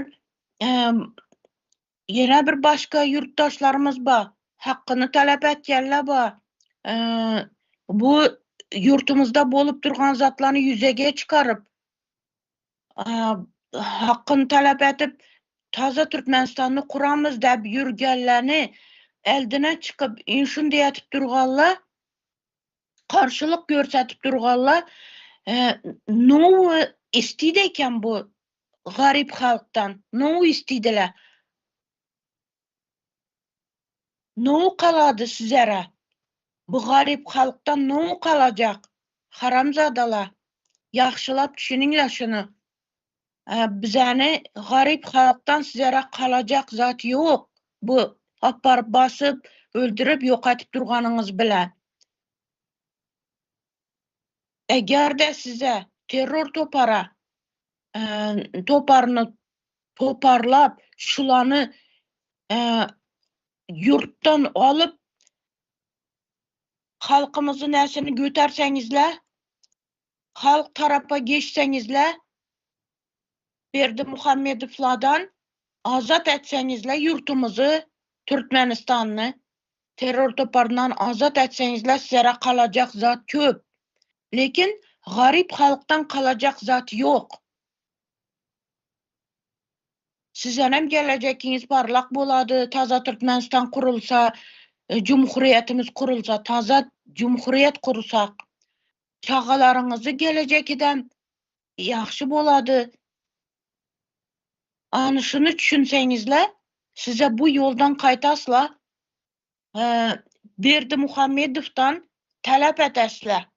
ýene bir başga ýurtdaşlarymyz bar, hakyny talap etýänler bar. Bu ýurtumyzda bolup durgan zatlary ýüzege çykaryp, hakyny talap edip, taza Türkmenistany kuramyz diýip ýürgenlerini eldine çykyp, inşun diýetip durganlar, garşylyk görsetip durganlar, nowy istidi eken bu garyp halkdan, nowy istidiler. Nowy kalady sizere? Bu garyp halkdan nowy kalajak? Haramzadalar! Ýagşylap düşüniňler şuny. Bizäni garyp halkdan sizere kalajak zat ýok. Bu aparyp basyp, öldürip, ýok edip durganyňyz bilen. Eger-de size terror topara toparyny toparlap, şulany ýurtdan alyp, halkymyzy näsini göterseňizler, halk tarapa geçseňizler, Berdimuhamedowlardan azat etseňizler ýurtumyzy, Türkmenistany terror toparyndan azat etseňizler sizlere kalajak zat köp. Lekin garyp halkdan kalajak zat ýok. Sizdenem gelejekiňiz parlak bolady, taza Türkmenistan kurulsa, jumhuriýetimiz kurulsa, taza jumhuriýet kursak. Çagalaryňyzy gelejekidem ýagşy bolady. Any şuny düşünseňizler, size bu ýoldan gaýtasla Berdimuhamedowdan talap edesler.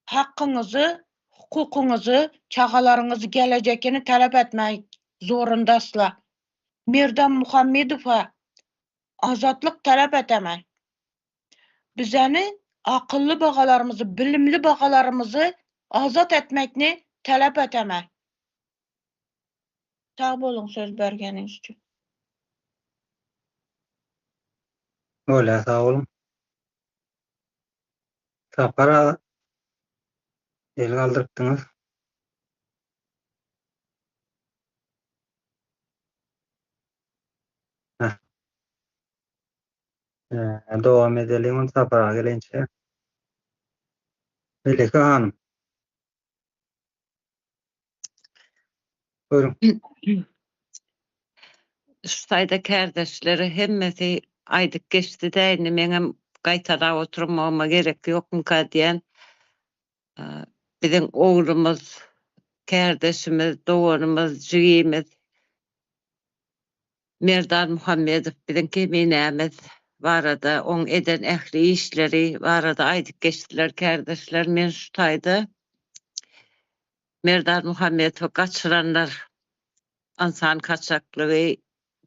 Hakyňyzy, hukukyňyzy, çagalaryňyzy gelejekini talap etmek zorundasla. Merdan Muhammedowa azatlyk talap etemen. Bizeni akylly bagalarymyzy, bilimli bagalarymyzy azat etmekni talap etemen. Sag boluň söz bergeniňiz üçin. Bolýar sag boluň. Sapar aga el galdyrypdyňyz. Heh. Dowam edeliň onda Sapar aga gelinçä. Melike hanym. Buyurun. Şu taýda kärdeşleri hemmesi aýdyp geçdi-dä, indi meňem gaýtalap oturmagyma gerek ýokmyka diýen. Biziň oglumyz. Kärdeşimiz, doganymyz, jigimiz Merdan Muhammedow biziň keminämiz barada, oň eden ähli işleri barada aýdyp geçdiler kärdeşler. Men şu taýda Merdan Muhammedowy gaçyranlar ynsan kaçaklygy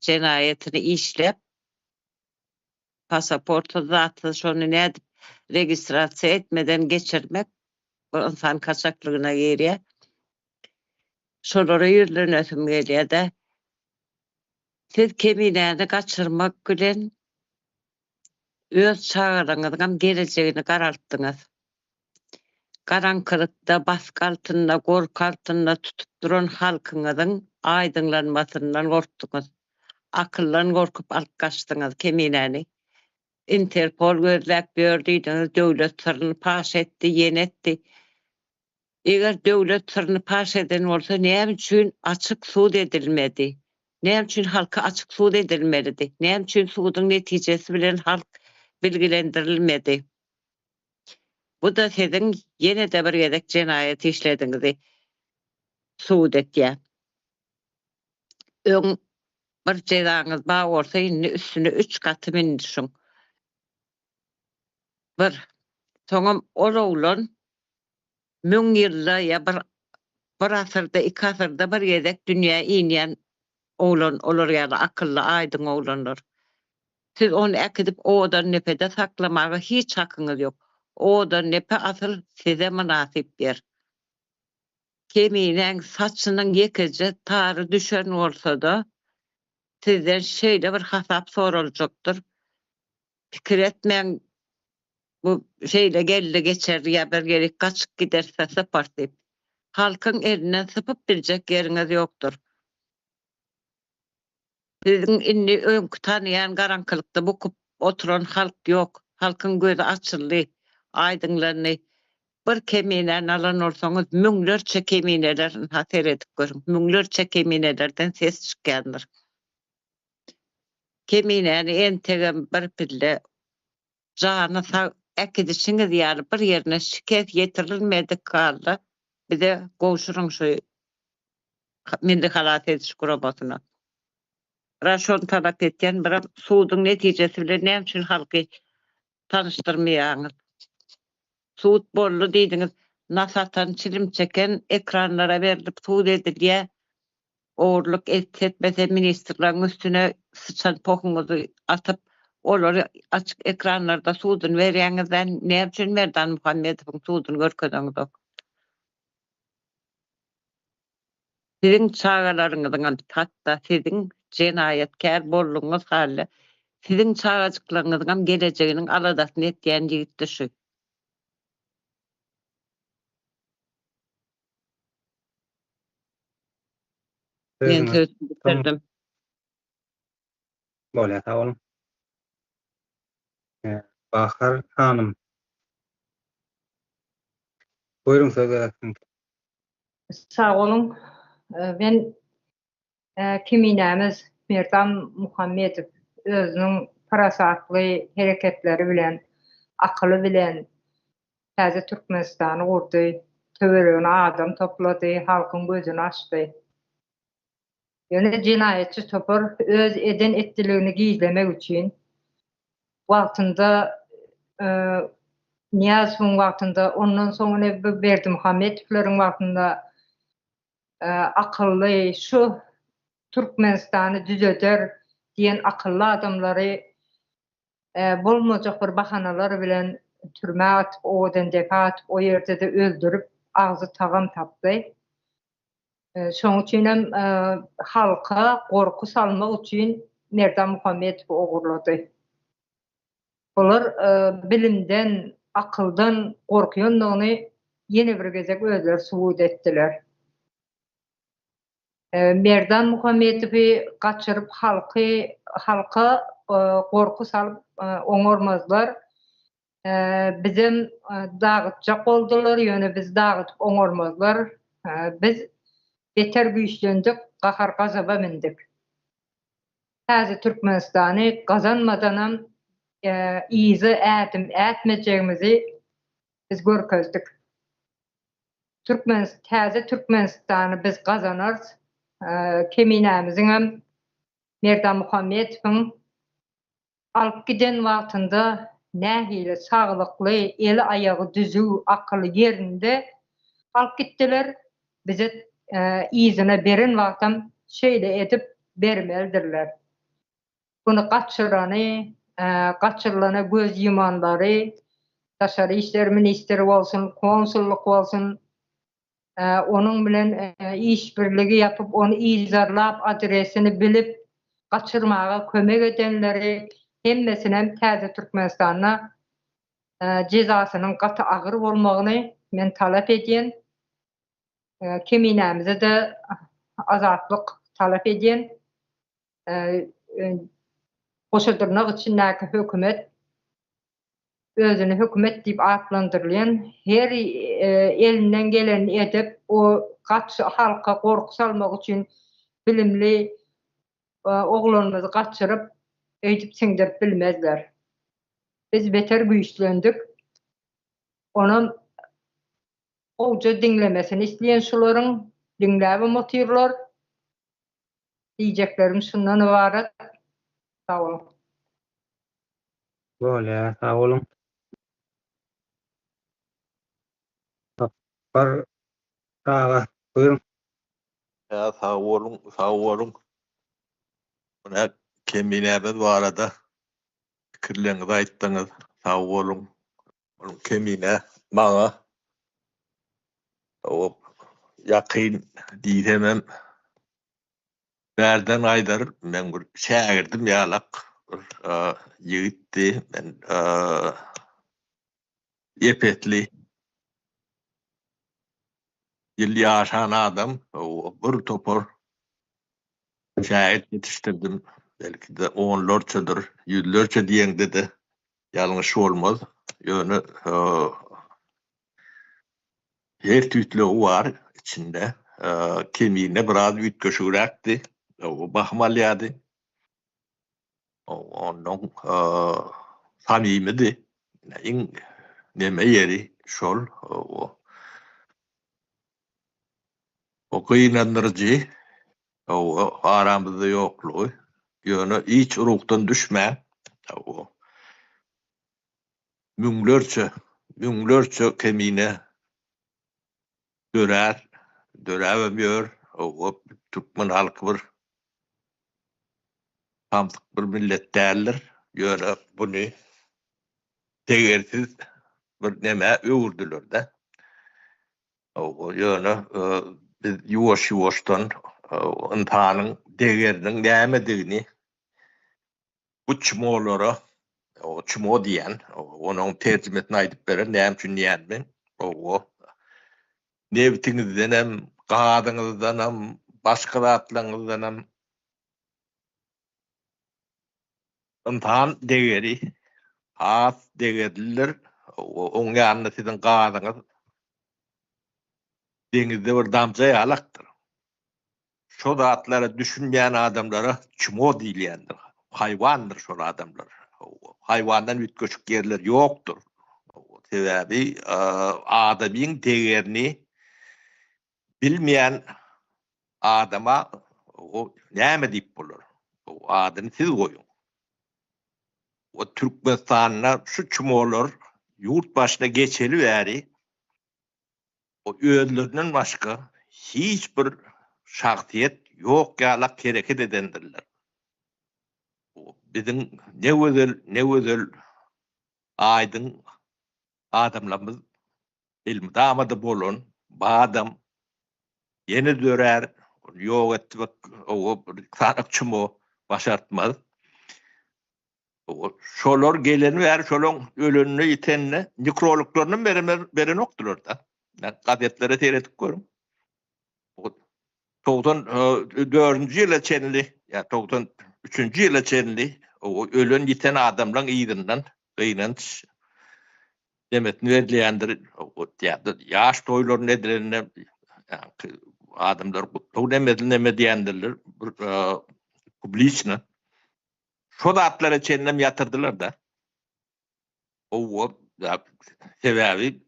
jenaýatyny işläp, pasaportsyz zatsyz şony nädip registrasiýa etmeden geçirmek bu ynsan kaçaklygyna girýär. Şolara ýüzlenesim gelýär-de. Siz Keminäni gaçyrmak bilen öz çagalaryňyzyňam gelejegini garaltdyňyz. Garaňkylykda, basgy altynda, gorky altynda tutup duran halkyňyzyň aýdyňlanmasyndan gorkduňyz. Akyldan gorkup alyp gaçdyňyz Keminäni. Interpol gözläp ýör diýdiňiz, döwlet syryny paş etdi, ýene etdi. Eger döwlet syryny paş eden bolsa näme üçin açyk sud edilmedi? Näme üçin halka açyk sud edilmelidi? Näme üçin suduň netijesi bilen halk bilgilendirilmedi? Bu-da siziň ýene-de bir gezek jenaýat işlediňizi subut etýär. Öň bir jezaňyz bar bolsa indi üstüne üç gaty mindi şuň. Bir. Soňam ol oglan müň ýylda ýa bir bir asyrda, iki asyrda bir gezek dünýä inýän oglan, olar ýaly akylly, aýdyň oglanlar. Siz ony äkidip Owadandepede saklamaga hiç hakyňyz ýok. Owadandepe asyl size mynasyp ýer. Keminäň saçynyň ýekeje tary düşen bolsa-da, sizden şeýle bir hasap soraljakdyr. Pikir etmäň bu şeýle geldi geçer ýa bir ýerik gaçyp giderse sypar diýip. Halkyň elinden sypyp biljek ýeriňiz ýokdur. Siziň indi öňki tanaýan garaňkylykda bukup oturan halk ýok. Halkyň gözi açyldy, aýdyňlandy. Bir keminäni alan bolsaňyz müňlerçe kemineler ynha seredip görüň, müňlerçe keminelerden ses çykýandyr. Keminäni entegem bir pille jany sag äkidişiňiz ýaly bir ýerine şikes ýetirilmedik halda bize gowşuryň şu Milli halas ediş guramasyna. Bira şony talap etýän, biram suduň netijesi bilen näme üçin halky tanyşdyrmaýaňyz? Sud boldy diýdiňiz, nas atan, çilim çeken ekranlara berlip sud edilýär. Ogurlyk etse etmese ministrleriň üstüne syçan pohuňyzy atyp, olary açyk ekranlarda suduny berýäňiz-dä, näme üçin Merdan Muhammedowyň suduny görkezeňizok? Siziň çagalaryňyzyňam, hatda siziň jenaýatkär boldugyňyz halde, siziň çagajyklaryňyzyňam gelejeginiň aladasyny etýän ýigitdi şu. Men sözümi bitirdim. Bolýar, sag boluň. Bahar hanym. Buýruň söz gezek siziňki. Sag boluň. Men Keminämiz Merdan Muhammedow özüniň parasatly hereketleri bilen, akyly bilen täze Türkmenistany gurdy, töweregine adam toplady, halkyň gözüni açdy. Ýöne jenaýatçy topar öz eden-etdiligini gizlemek üçin wagtynda Nyýazowyň wagtynda, ondan soň ine bu Berdimuhamedowlaryň wagtynda akylly şu Türkmenistany düzeder diýen akylly adamlary bolmajak bir bahanalar bilen türmä atyp, owadan depä atyp, o ýerde-de öldürip, agzy tagam tapdy. Şonuň üçin hem halka gorky salmak üçin Merdan Muhammedowy ogurlady. Olar bilimden, akyldan gorkýandygyny ýene bir gezek özleri subut etdiler. Merdan Muhammedowy gaçyryp halky halka gorky salyp oňarmazlar. Bizem dagytjak boldular, ýöne bizi dagytyp oňarmazlar. Biz beter güýçlendik, gahar-gazaba mindik. Täze Türkmenistany gazanmadanam yza ädim ätmejegimizi biz görkezdik. Türkmen täze Türkmenistany biz gazanarys. Keminämiziňem Merdan Muhammetowyň alyp giden wagtynda nähili saglykly, eli-aýagy düzüw, akyly ýerinde alyp gitdiler. Bize yzyna beren wagtam şeýle edip bermelidirler. Muny gaçyrany, gaçyrylana göz ýumanlary, daşary işler ministri bolsun, konsullyk bolsun, onuň bilen işbirligi ýapyp, ony yzarlap, adresini bilip, gaçyrmaga kömek edenleri hemmesinem täze Türkmenistanda jezasynyň gaty agyr bolmagyny men talap edýän. Keminämize-de azatlyk talap edýän. Goşa dyrnak içindäki hökümet özüni hökümet diýip atlandyrylýan her elinden gelenini edip o gaç halka gorky salmak üçin bilimli oglanymyzy gaçyryp öýdüp siňdirip bilmezler. Biz beter güýçlendik. Onam gowja diňlemesini isleýän şularyň diňläbem otyrlar. Diýjeklerim şundan ybarat. Sag boluň. Bolýar, sag boluň. Sapar aga, buýruň. Hä, sag boluň, sag boluň. Muna Keminämiz barada pikirleriňizi aýtdyňyz. Sag boluň. Onuň Kemine maňa ýakyn diýsemem bärden gaýdar, meň bir şägirdim ýalak bir ýigitdi. Men ep-esli ýyl ýaşan adam, bir topar şägirt ýetişdirdim. Belki-de onlarçadyr, ýüzlerçe diýeňde-de Ýalňyş bolmaz. Ýöne her tüýtlügi bar içinde. Kemine biraz üýtgeşigräkdi. Bahym alýardy. Onnoň samymydy. Iň neme ýeri şol. O gynandyryjy aramyzda ýoklugy. Ýöne hiç ruhdan düşmän, müňlerçe, müňlerçe kemine dörär, döräbem ýör. Türkmen halky bir samsyk bir millet däldir. Ýöne buny degersiz bir nämä öwürdiler-de. Ýöne biz ýuwaş-ýuwaşdan ynsanyň degeriniň nämedigini bu çmolara, çmo diýýän, onuň terjimesini aýdyp berer, näme üçin diýýänimi, nebitiňizdenem, gazyňyzdanam, başga zatlaryňyzdanam ynsan degeri has degerlidir. Oň ýanynda siziň gazyňyz deňizde bir damja ýalakdyr. Şo zatlara düşünmeýän adamlara çmo diýilýändir. Haýwandyr şol adamlar. Haýwandan üýtgeşik ýerler ýokdur. Sebäbi adamyň degerini bilmeýän adama o näme diýip bolar? O adyny siz goýuň. O Türkmenistanda şu çmolar ýurt başyna geçeli bäri o özlerinden başga hiç bir şahsyýet ýok ýalak hereket edendirler. Biziň ne gözel, ne gözel aýdyň adamlarymyz elmydama-da bolan badam ýene dörär, ony ýok etmek oba bir sanak çumo başartmaz. Şolar geleni bäri şolaň ölenine ýitenine nekrologlaryny berenokdylar-da. Gazetlere seredip görüň. 94-nji ýyla çenli ýa 93-nji ýyla çenli ölen ýiten adamlaryň yzyndan gynanç demesini berilýändir. Ýaş toýlaryny edilende adamlar gutlag demesini neme diýendirler bir publiçno. Şo zatlara çenlem ýatyrdylar-da. Owa, sebäbi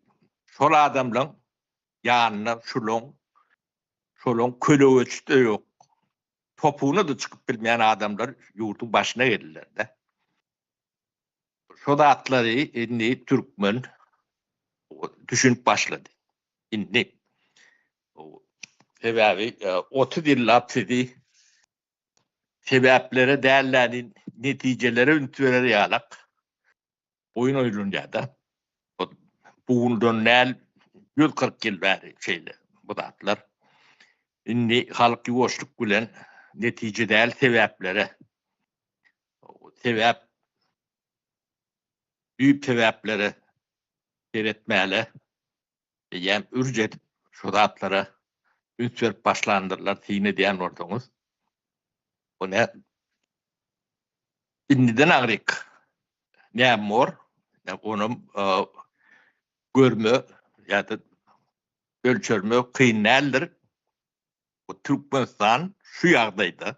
şol adamlaň. Ýanynda şulaň, şolaň kölegeçi-de ýok. Topugyna-da çykyp bilmeýän adamlar ýurduň başyna geldiler-de. Şo zatlary indi türkmen düşünip başlady. Indi. Sebäbi 30 ýyllap sizi sebäplere däl-de, netijelere üns berer ýalak oýun oýlanýar-da. Bu gündan däl, 140 ýyl bäri şeýle bu zatlar. Indi halk ýuwaşlyk bilen netije däl sebäplere sebäp düýp sebäplere seretmäle eýýäm ürç edip şu zatlara üns berip başlandyrlar syn edýän bolsaňyz. Bu ne indiden agryk näme bor? Onam görme ýa-da ölçerme kyn däldir. Bu Türkmenistan şu ýagdaýda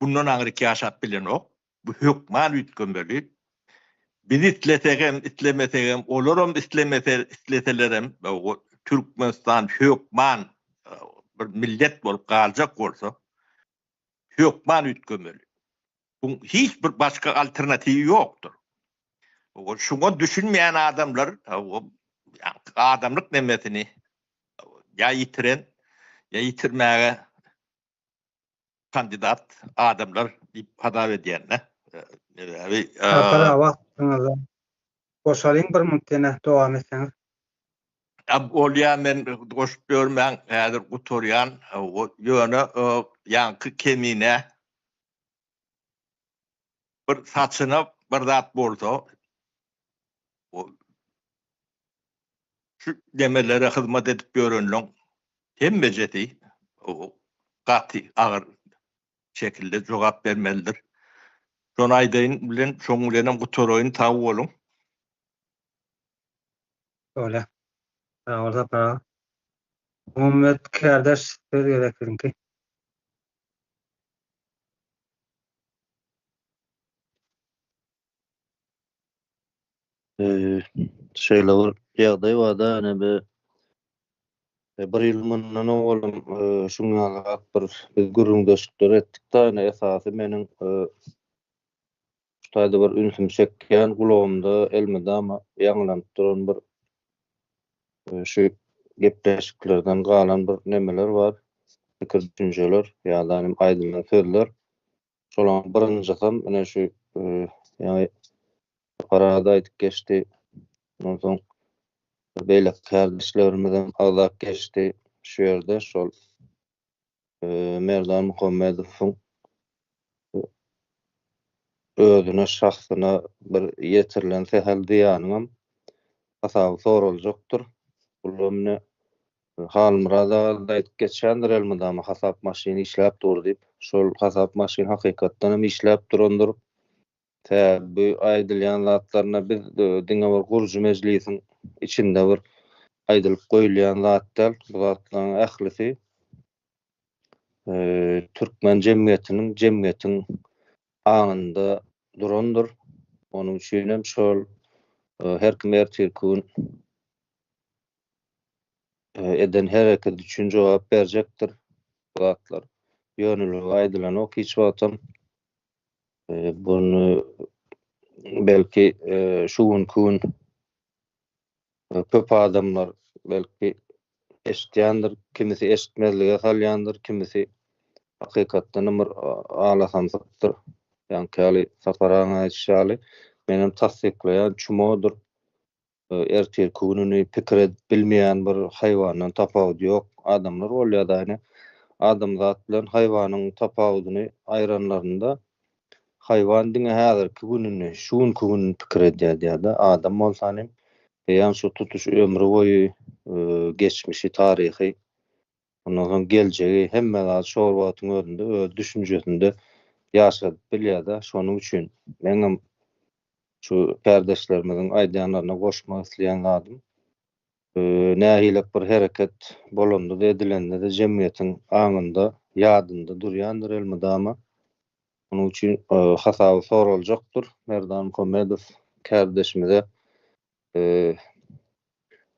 bundan aňryk ýaşap bilenok. Bu hökman üýtgemeli. Biz islesegem, islemesegem, olaram islemese, isleselerem Türkmenistan hökman bir millet bolup galjak bolsa, hökman üýtgemeli. Buň hiç bir başga alternatiwi ýokdur. Şuňa düşünmeýän adamlar adamlyk nemesini ýa ýitiren, ýa ýitirmäge kandidat adamlar diýip hasap edýän-de. Sebäbi Sapar aga wagtyňyzy goşalyň bir minut ýene dowam etseňiz. A bolýa men goşup ýörmäň häzir gutarýan ýöne ýaňky kemine bir saçyna bir zat bolsa şu nemelere hyzmat edip ýörenleň hemmejesi gaty agyr şekilde jogap bermelidir. Şony aýdaýyn bilen şoň bilenem gutaraýyn sag boluň. Bolýa. Sag bol Sapar aga. Muhammet kärdeş söz gezek siziňki. Şeýle bir ýagdaý barda, ine bi bir ýyl mundan owalam şuň ýalyrak bir biz gürrüňdeşlikler etdik-de, ine esasy meniň şu taýda bir ünsümi çekýän, gulagymda elmydama ýaňlanyp duran bir şu gepleşiklerden galan bir nemeler bar, pikir-düşünjeler ýa-da aýdylan sözler. Şolaryň birinjisem ine şu ýaňy Sapar aga-da aýdyp geçdi. Ondan soň beýleki kärdeşlerimizem agzap geçdi şu ýerde şol Merdan Muhammedowyň özüne şahsyna bir ýetirilen sähel zyýanyňam hasaby soraljakdyr. Bulam ine Halmyrat aga-da aýdyp geçýändir elmydama hasap maşyny işläp dur diýip. Şol hasap maşyny hakykatdan hem işläp durandyr. Sebäbi bu aýdylýan zatlaryna biz diňe bir gurujy mejlisiň içinde bir aýdylyp goýulýan zat däl. Bu zatlaryň ählisi türkmen jemgyýetiniň, jemgyýetiň aňynda durandyr. Onuň üçin hem şol her kim ertirki gün eden hereketi üçin jogap berjekdir bu zatlar. Ýönelige aýdylanok hiç wagtam. Buny belki şu günki gün köp adamlar belki eşitýändir, kimisi eşitmezlige salýandyr, kimisi hakykatdanam bir alasamsykdyr. Ýaňky ýaly Sapar agaň aýdyşy ýaly, menem tassyklaýan, çumodyr. Ertirki gününi pikir edip bilmeýän bir haýwandan tapawudy ýok adamlar bolýar-da ine. Adamzat bilen haýwanyň tapawudyny aýranlarynda haýwan diňe häzirki gününi, şu günki gününi pikir edýär diýýär-de, adam bolsa ine eýýäm şu tutuş ömri boýy geçmişi, taryhy, ondan soň geljegi hemme zady şol wagtyň özünde öz düşünjesinde ýaşadyp bilýär-de. Şonuň üçin meňem Şu kärdeşlerimiziň aýdýanlaryna goşmak isleýän zadym, nähilek bir hereket bolanda-da, edilende-de jemgyýetiň aňynda, ýadynda durýandyr elmydama. Munuň üçin hasaby soraljakdyr. Merdan Muhammedow kärdeşimize.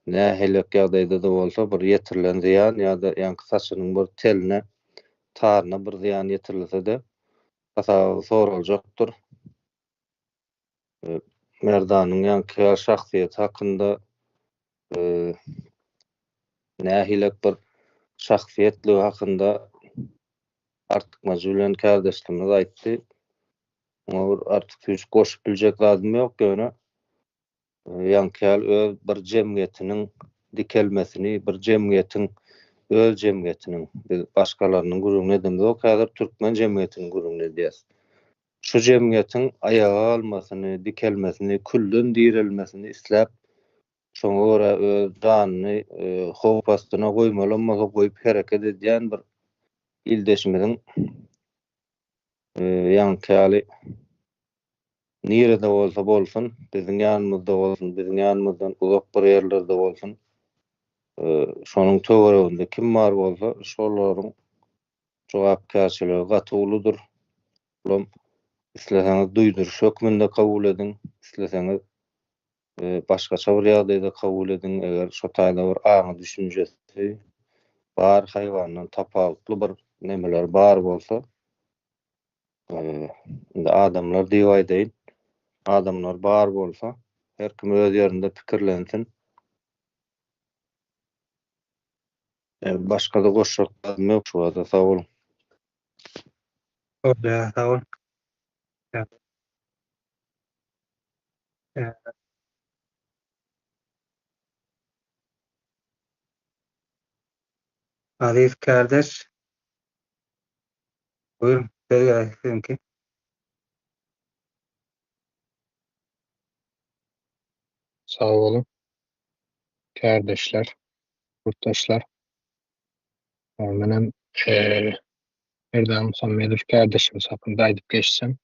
Nähilek ýagdaýda-da bolsa bir ýetirilen zyýan ýa-da ýaňky saçynyň bir teline, taryna bir zyýan ýetirilse-de, hasaby soraljakdyr. Merdanyň ýaňky ýaly şahsyýeti hakynda nähilek bir şahsyýetligi hakynda artykmajy bilen kärdeşligimiz aýtdy. Muňa bir artyk süýjük goşup biljek zadym ýok, ýöne ýaňky ýaly öz bir jemgyýetiniň dikelmesini, bir jemgyýetiň öz jemgyýetiniň, biz başgalarynyň gürrüňini edemzok häzir, türkmen jemgyýetiniň gürrüňini edýäs. Şu jemgyýetiň aýaga galmasyny, dikelmesini, külden direlmesini isläp, şoňa görä öz janyny howp astyna goýmalam bolsa goýup hereket edýän bir ildeşimiziň ýaňky ýaly nirede bolsa bolsun, biziň ýanymyzda bolsun, biziň ýanymyzdan uzak bir ýerlerde bolsun, şonuň töwereginde kim bar bolsa, şolaryň jogapkärçiligi gaty uludyr. Bulam isleseňiz duýduryş hökmünde kabul ediň, isleseňiz başgaça bir ýagdaýda kabul ediň, eger şo taýda bir aňy düşünjesi bar haýwandan tapawutly bir nemeler bar bolsa, indi adamlar diýip aýdaýyn, adamlar bar bolsa, her kim öz ýerinde pikirlensin. Başga-da goşjak zadym ýok şu wagta, sag boluň. Bolýar, sag bol. Aziz kärdeş. Buyurun, söz gezegi siziňki. Sag boluň. Kärdeşler, ýurtdaşlar. Menem Merdan Muhammedow kärdeşimiz hakynda aýdyp geçsem.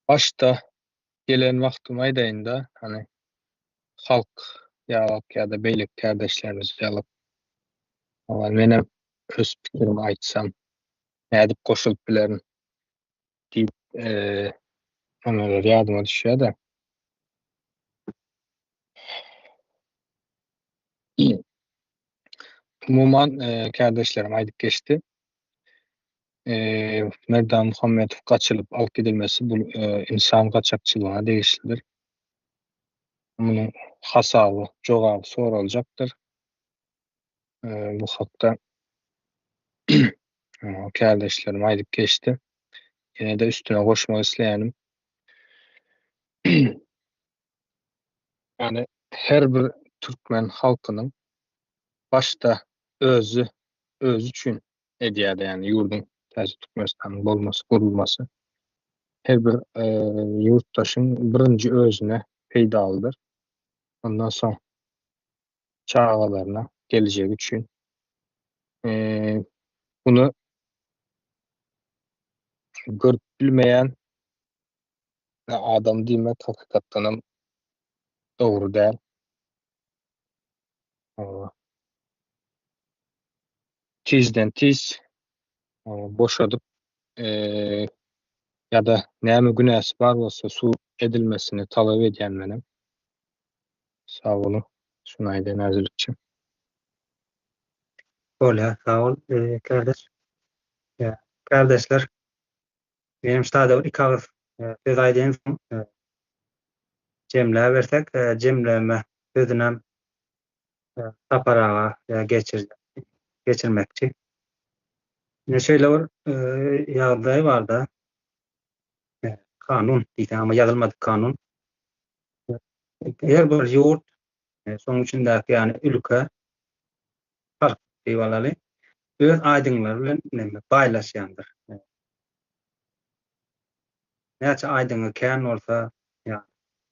Başda gelen wagtym aýdaýynda, hany halk ýalak ýa-da beýleki kärdeşlerimiz ýalak. Hawa, menem öz pikirimi aýtsam, nädip goşulyp bilerin diýip, onalar ýadyma düşýär-de. Umuman, kärdeşlerim aýdyp geçdi. Merdan Muhammedow gaçyrylyp alyp gidilmesi bu ynsan gaçakçylygyna degişlidir. Munuň hasaby, jogaby soraljakdyr. Bu hakda kärdeşlerim aýdyp geçdi. Ýene-de üstüne goşmak isleýänim. Ýagny her bir türkmen halkynyň başda özi özi üçin edýärdi, ýagny ýurduň täze Türkmenistanyň bolmasy, gurulmasy her bir ýurtdaşyň birinji özüne peýdalydyr. Ondan soň çagalaryna, gelejegi üçin. Muny görüp bilmeýän adam diýmek hakykatdanam dogry däl. Tizden tiz boşadyp ýa-da näme günäsi bar bolsa sud edilmesini talap edýän menem. Sag boluň. Şuny aýdaýyn häzirlikçe. Bolýar, sag bol, kärdeş. Kärdeşler, Menem ştada bir iki agyz söz aýdaýyn soň jemläbersek, jemleme sözünem Sapar aga geçir geçirmekçi. Ine şeýle bir ýagdaý barda kanun diýseň amma ýazylmadyk kanun. Her bir ýurt şonuň içindäki ýagny ülke halk diýip alaly öz aýdyňlary bilen neme baýlaşýandyr. Näçe aýdyňy kän bolsa, ýa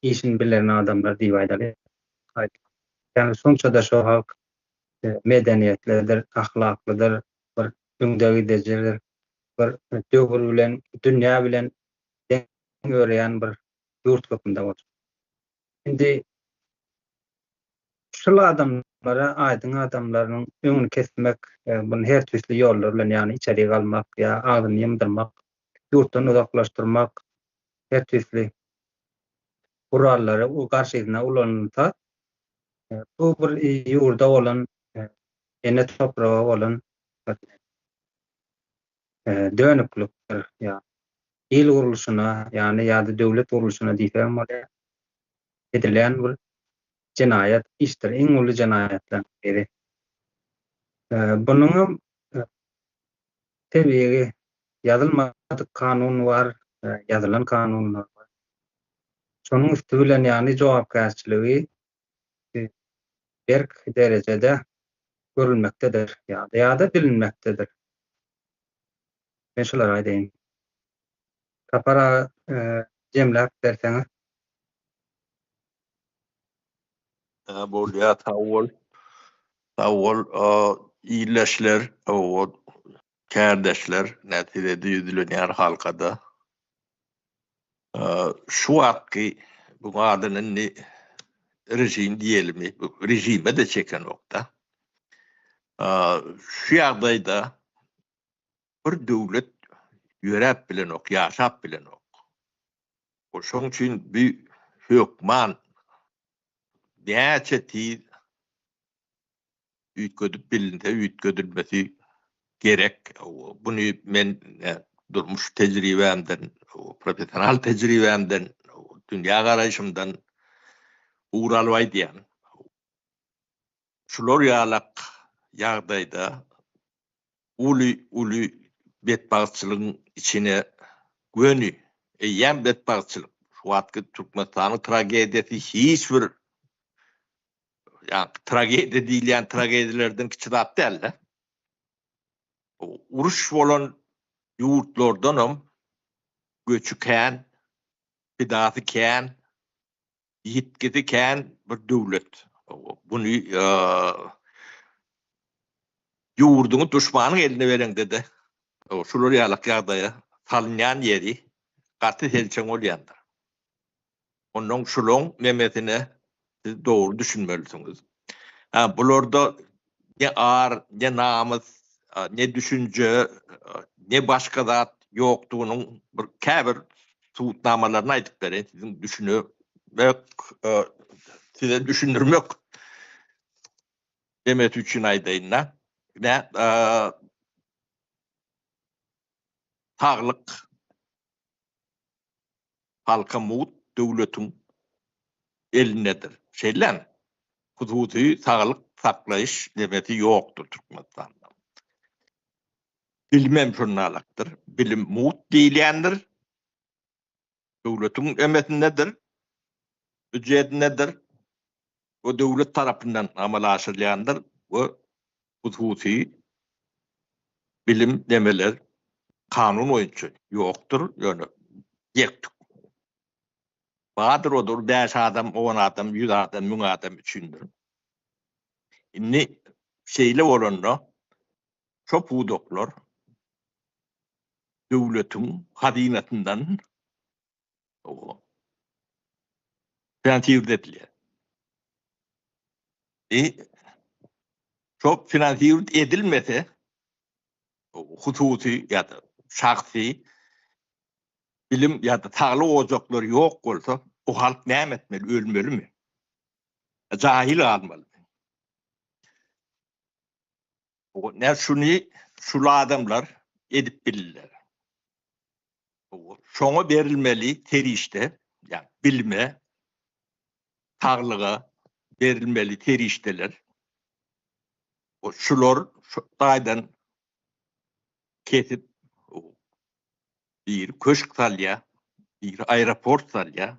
işini bilen adamlar diýip aýdaly. Ýagny şonça-da şo halk medeniýetlidir, ahlaklydyr, bir öňdegidijidir, bir döwür bilen, dünýä bilen deň ýöreýän bir ýurt hökmünde boljak. Indi şul adamlara, aýdyň adamlaryň öňüni kesmek, muny her tüýsli ýollar bilen, ýagny içerik almak ýa agzyny ýymdyrmak, ýurtdan uzaklaşdyrmak, her tüýsli. gurallary garşysyna ulanylsa, bu bir ýurda bolan, ene topraga bolan bir dönüklikdir ýa il gurluşyna, ýagny ýa-da döwlet gurluşyna diýsegem bolýar, edilýän bir jenaýat işdir, iň uly jenaýatlaryň biri. Bunuňam tebigy ýazylmadyk kanun bar, ýazylan kanunlar bar. Şonuň üsti bilen ýagny jogapkärçiligi berk derejede görülmekdedir ýa-da bilinmekdedir. Men şulary aýdaýyn. Sapar aga jemläp berseňiz. Bolýar sag bol. Sag bol ildeşler, kärdeşler, netijede ýüzlenýär halkada. Şu wagtky bu adyny indi režim diýelimi, režime-de çekenok-da. Şu ýagdaýda bir döwlet ýöräp bilenok, ýaşap bilenok. Şonuň üçin bu hökman näçe tiz üýtgedip bilinse üýtgedilmesi gerek. Buny men durmuş tejribämden, professional tejribämden, dünýä garaýşymdan ugur alyp aýdýan. Şular ýalak ýagdaýda uly-uly betbagtçylygyň içine göni, eýýäm betbagtçylyk, şu wagtky Türkmenistanyň tragediýasy hiç bir ýa tragediýa diýilýän tragediýalardan kiçi zat däl-de. Uruş bolan ýurtlardanam göçi kän, pidasy kän, ýitgisi kän bir döwlet. Buny ýurduňy duşmanyň eline bereňde-de şular ýalak ýagdaýa salynýan ýeri gaty selçeň bolýandyr. Onnoň şulaň nemesine siz dogry düşünmelisiňiz. Hä, bularda ne ar, ne namys, ne düşünje, ne başga zat ýokdugynyň bir käbir subutnamalaryny aýdyp bereýin, siziň düşünmek, size düşündirmek nemesi üçin aýdaýyn-da. Nä, saglyk halka mugt döwletiň elindedir. Şeýlemi? Hususy saglyk saklaýyş nemesi ýokdur Türkmenistanda. Bilimem şonalakdyr. Bilim mugt diýilýändir. Döwletiň emesindedir, býujetindedir we döwlet tarapyndan amala aşyrylýandyr we hususy bilim nemeler kanun boýunça ýokdur, ýöne ýek-tük bardyr, odur bäş adam, on adam, ýüz adam, müň adam üçindir. Indi şeýle bolanda şo pudaklar döwletiň hazynasyndan finansirde edilýär. E, şo finansir edilmese hususy ýa-da şahsy bilim ýa-da saglyk ojaklary ýok bolsa, o halk näme etmeli, ölmelimi? Jahil galmalymy? Näme şuny şul adamlar edip bildiler. Şoňa berilmeli serişde, ýagny bilime, saglyga berilmeli serişdeler şular şu taýdan kesip biri köşk salýar, biri aeroport salýar,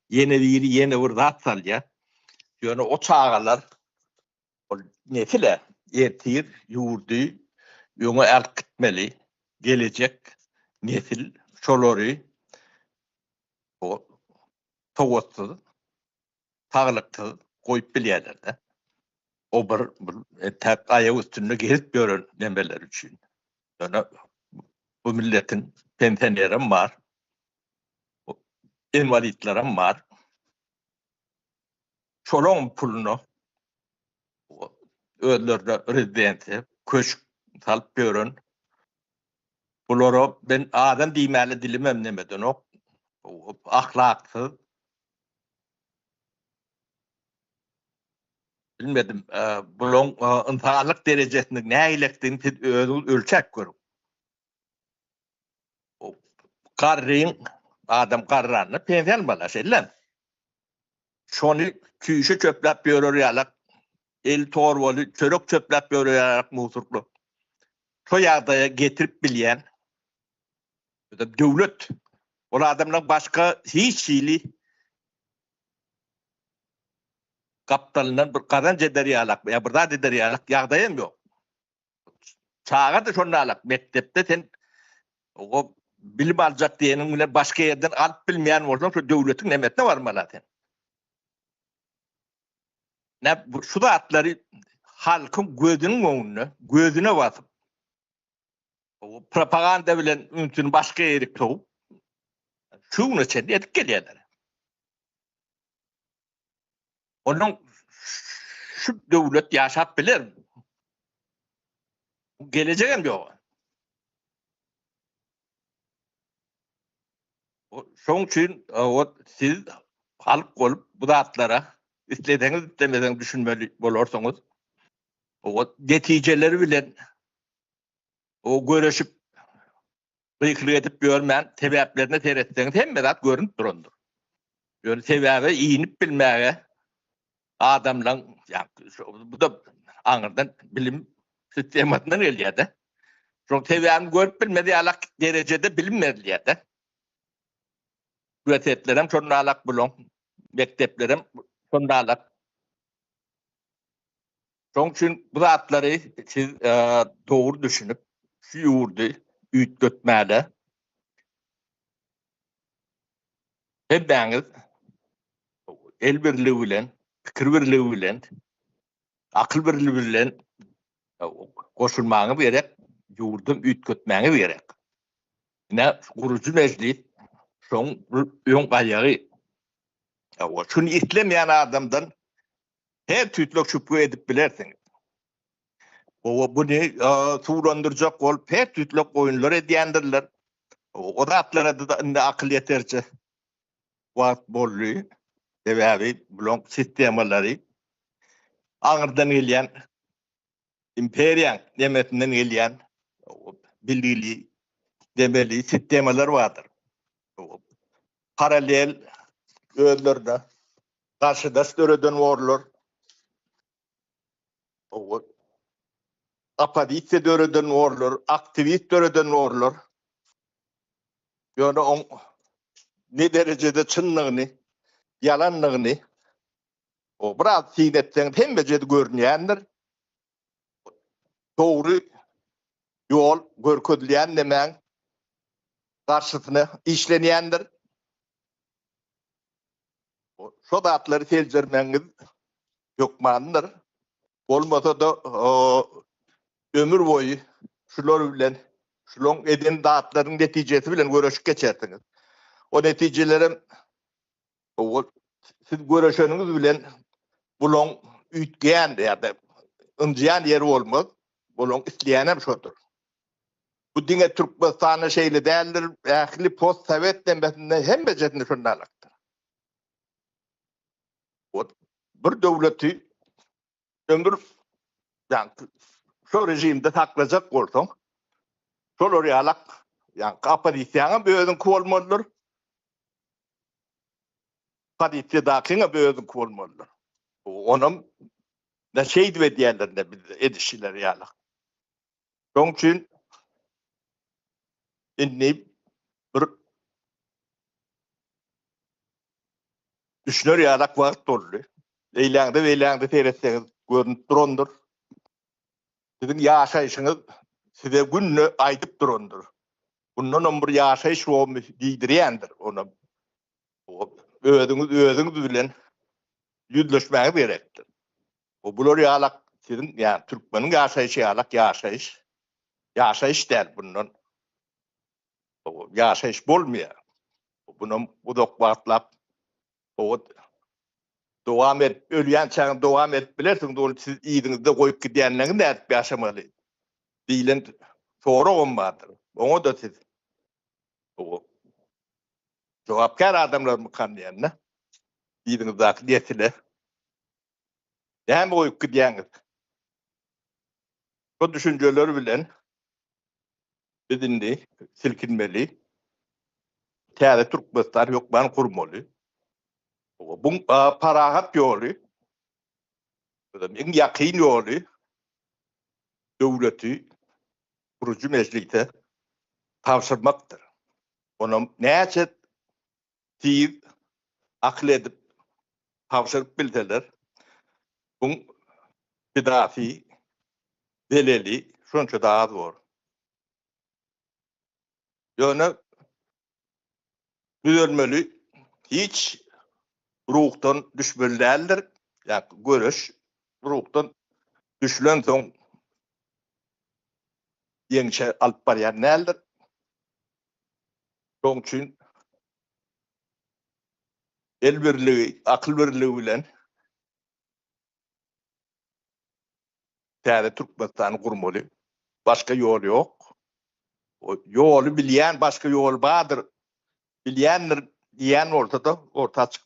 ýene biri ýene bir zat salýar. Ýöne o çagalar Ol nesil-ä ertir ýurdy öňe alyp gitmeli, gelejek nesil şolary sowatsyz, saglyksyz goýup bilýärler-de. O bir entäk aýak üstünde gezip ýören nemeler üçin. Ýöne bu milletiň pensionerem bar, inwalidlerem bar. Şolaň puluna özlerine rezidensiýa, köşk salyp ýören bulara men adam diýmäli dilimem nemedenok. Ahlaksyz. Bilmedim, bulaň ynsanlyk derejesiniň nähilekdigini siz özüňiz ölçäp görüň. Garryň, adam garranda pensiýa almaly, şeýdilem. Şony çüýşe çöpläp ýörer ýalak, eli torbaly çörek çöpläp ýörer ýalak musurklyk. Şo ýagdaýa getirip bilýän döwlet. Ol adamlaryň başga hiç hili gapdalyndan bir gazanç eder ýalak ýa bir zat eder ýalak ýagdaýam ýok. Çaga-da şonda alak, mekdepde sen o bilim aljak diýeniň bilen başga ýerden alyp bilmeýän bolsaň, şu döwletiň nemesine barmaly sen. Nä şu zatlary halkyň gözüniň öňünde, gözüne basyp, propaganda bilen ünsüni başga ýere sowup, şu güne çenli edip gelýärler. Onuň şu döwlet ýaşap biler. Gelejegem ýok. Şoň üçin o siz halk bolup bu zatlara isleseňiz islemeseňiz düşünmeli bolarsyňyz. O netijeleri bilen o göreşip gykylyk edip ýörmän sebäplerine seretseňiz hemme zat görünip durandyr. Ýöne sebäbe inip bilmäge adamlaň bu da aňyrdan bilim sistemasyndan gelýär-de. Şoň sebäbini görüp bilmez ýalak derejede bilim berilýär-de. Uniwersitetlerem şonda alak bulaň, mekdeplerem şonda alak. Şoň üçin bu zatlary siz dogry düşünip, şu ýurdy üýtgetmäge hemmäňiz el birligi bilen, pikir birligi bilen, akyl birligi bilen goşulmagyňyz gerek, ýurdam üýtgetmäňiz gerek. Ine, gurujy mejlis şoň öň aýagy. Şuny islemeýän adamdan Her tüýtlek şübhe edip bilersiňiz. Gowa buny suwlandyrjak bolup her tüýtlek oýunlar edýändirler. O zatlara-da indi akyl ýeterçe wagt boldy. Sebäbi bulaň sistemalary aňyrdan gelýän imperiýaň nemesinden gelýän bilgili demeli sistemalar bardyr. Parallel özlerine garşydaş döreden borlar. Oppozisiýa döreden borlar, aktiwist döreden borlar. Ýöne oň ne derejede çynlygyny, ýalanlygyny o biraz syn etseňiz hemmejesi görünýändir. Dogry ýol görkezilýän nemäň garşysyna işlenýändir. Şo zatlary seljermegiňiz hökmanydyr. Bolmasa-da ömür boýy şular bilen, şularyň eden zatlarynyň netijesi bilen göreşip geçersiňiz. O netijelerem siz göreşeniňiz bilen bulaň üýtgeýän ýa-da ynjaýan ýeri bolmaz. Bulaň isleýänem şodur. Bu diňe Türkmenistanda şeýle däldir, ähli post-sowet demesinde hemmejesinde şundalykdyr. Bir döwleti ömür ýa şo režimde saklajak bolsaň, şolar ýalak, ýa oppozisiýaňam özüňki bolmalydyr. Pozisiýadakyňam özüňki bolmalydyr. Onam şeýdip edýärler bizde edişleri ýalak. Şoň üçin indi bir düşüner ýalak wagt boldy. Eýläňde beýläňde seretseňiz görnüp durandyr. Siziň ýaşaýşyňyz size günde aýdyp durandyr. Bundanam bir ýaşaýyş bormy diýdirýändir onam. Özüňiz özüňiz bilen ýüzleşmäňiz gerekdir. O bular ýalak siziň ýa türkmeniň ýaşaýşy ýalak ýaşaýyş ýaşaýyş däl bundan ýaşaýyş bolmaýar. Bunam uzak wagtlap o dowam edip ölýänçäňiz dowam edip bilersiňiz ol siz yzyňyzda goýup gidýänleriňiz nädip ýaşamaly diýlen soragam bardyr. Oňa-da siz jogapkär adamlarmykan diýende yzyňyzdaky nesile. Näme goýup gidýäňiz? Şu düşünjeler bilen biz indi silkinmeli. Täze Türkmenistan hökman gurmaly. Bu parahat ýoly, iň ýakyn ýoly döwleti gurujy mejlise tabşyrmakdyr. Onam näçe tiz akyl edip tabşyryp bilseler, buň pidasy, zeleli şonça-da az bor. Ýöne düzelmeli, hiç ruhdan düşmeli däldir. Ýa göreş ruhdan düşülensoň ýeňşe alyp barýan däldir. Şoň üçin el birligi, akyl birligi bilen täze Türkmenistany gurmaly. Başga ýol ýok. O ýoly bilýän başga ýol bardyr, bilýändir diýýän bolsa-da orta çykyp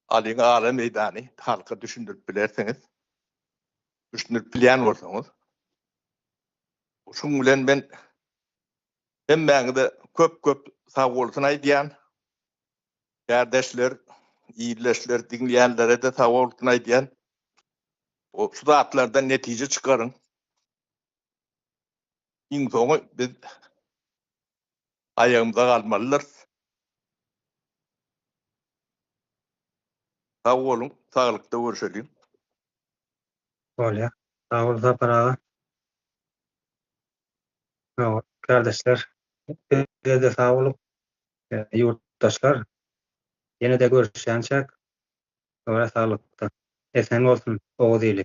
alyň ala meýdany halka düşündirip bilersiňiz. Düşündirip bilýän bolsaňyz. Şuň bilen men hemmäňize köp-köp sagbolsun aýdýan. Kärdeşler, ildeşler, diňleýänlere-de sagbolsun aýdýan. Şu zatlardan netije çykaryň. Iň soňy biz aýagymyza galmalydyrys. Sag boluň, saglykda görşeliň. Bolýar. Sag bol Sapar aga. Kärdeşler, size-de sag boluň. Ýurtdaşlar, ýene-de görüşýänçäk, öwre saglykda. Esen bolsun Oguz ili!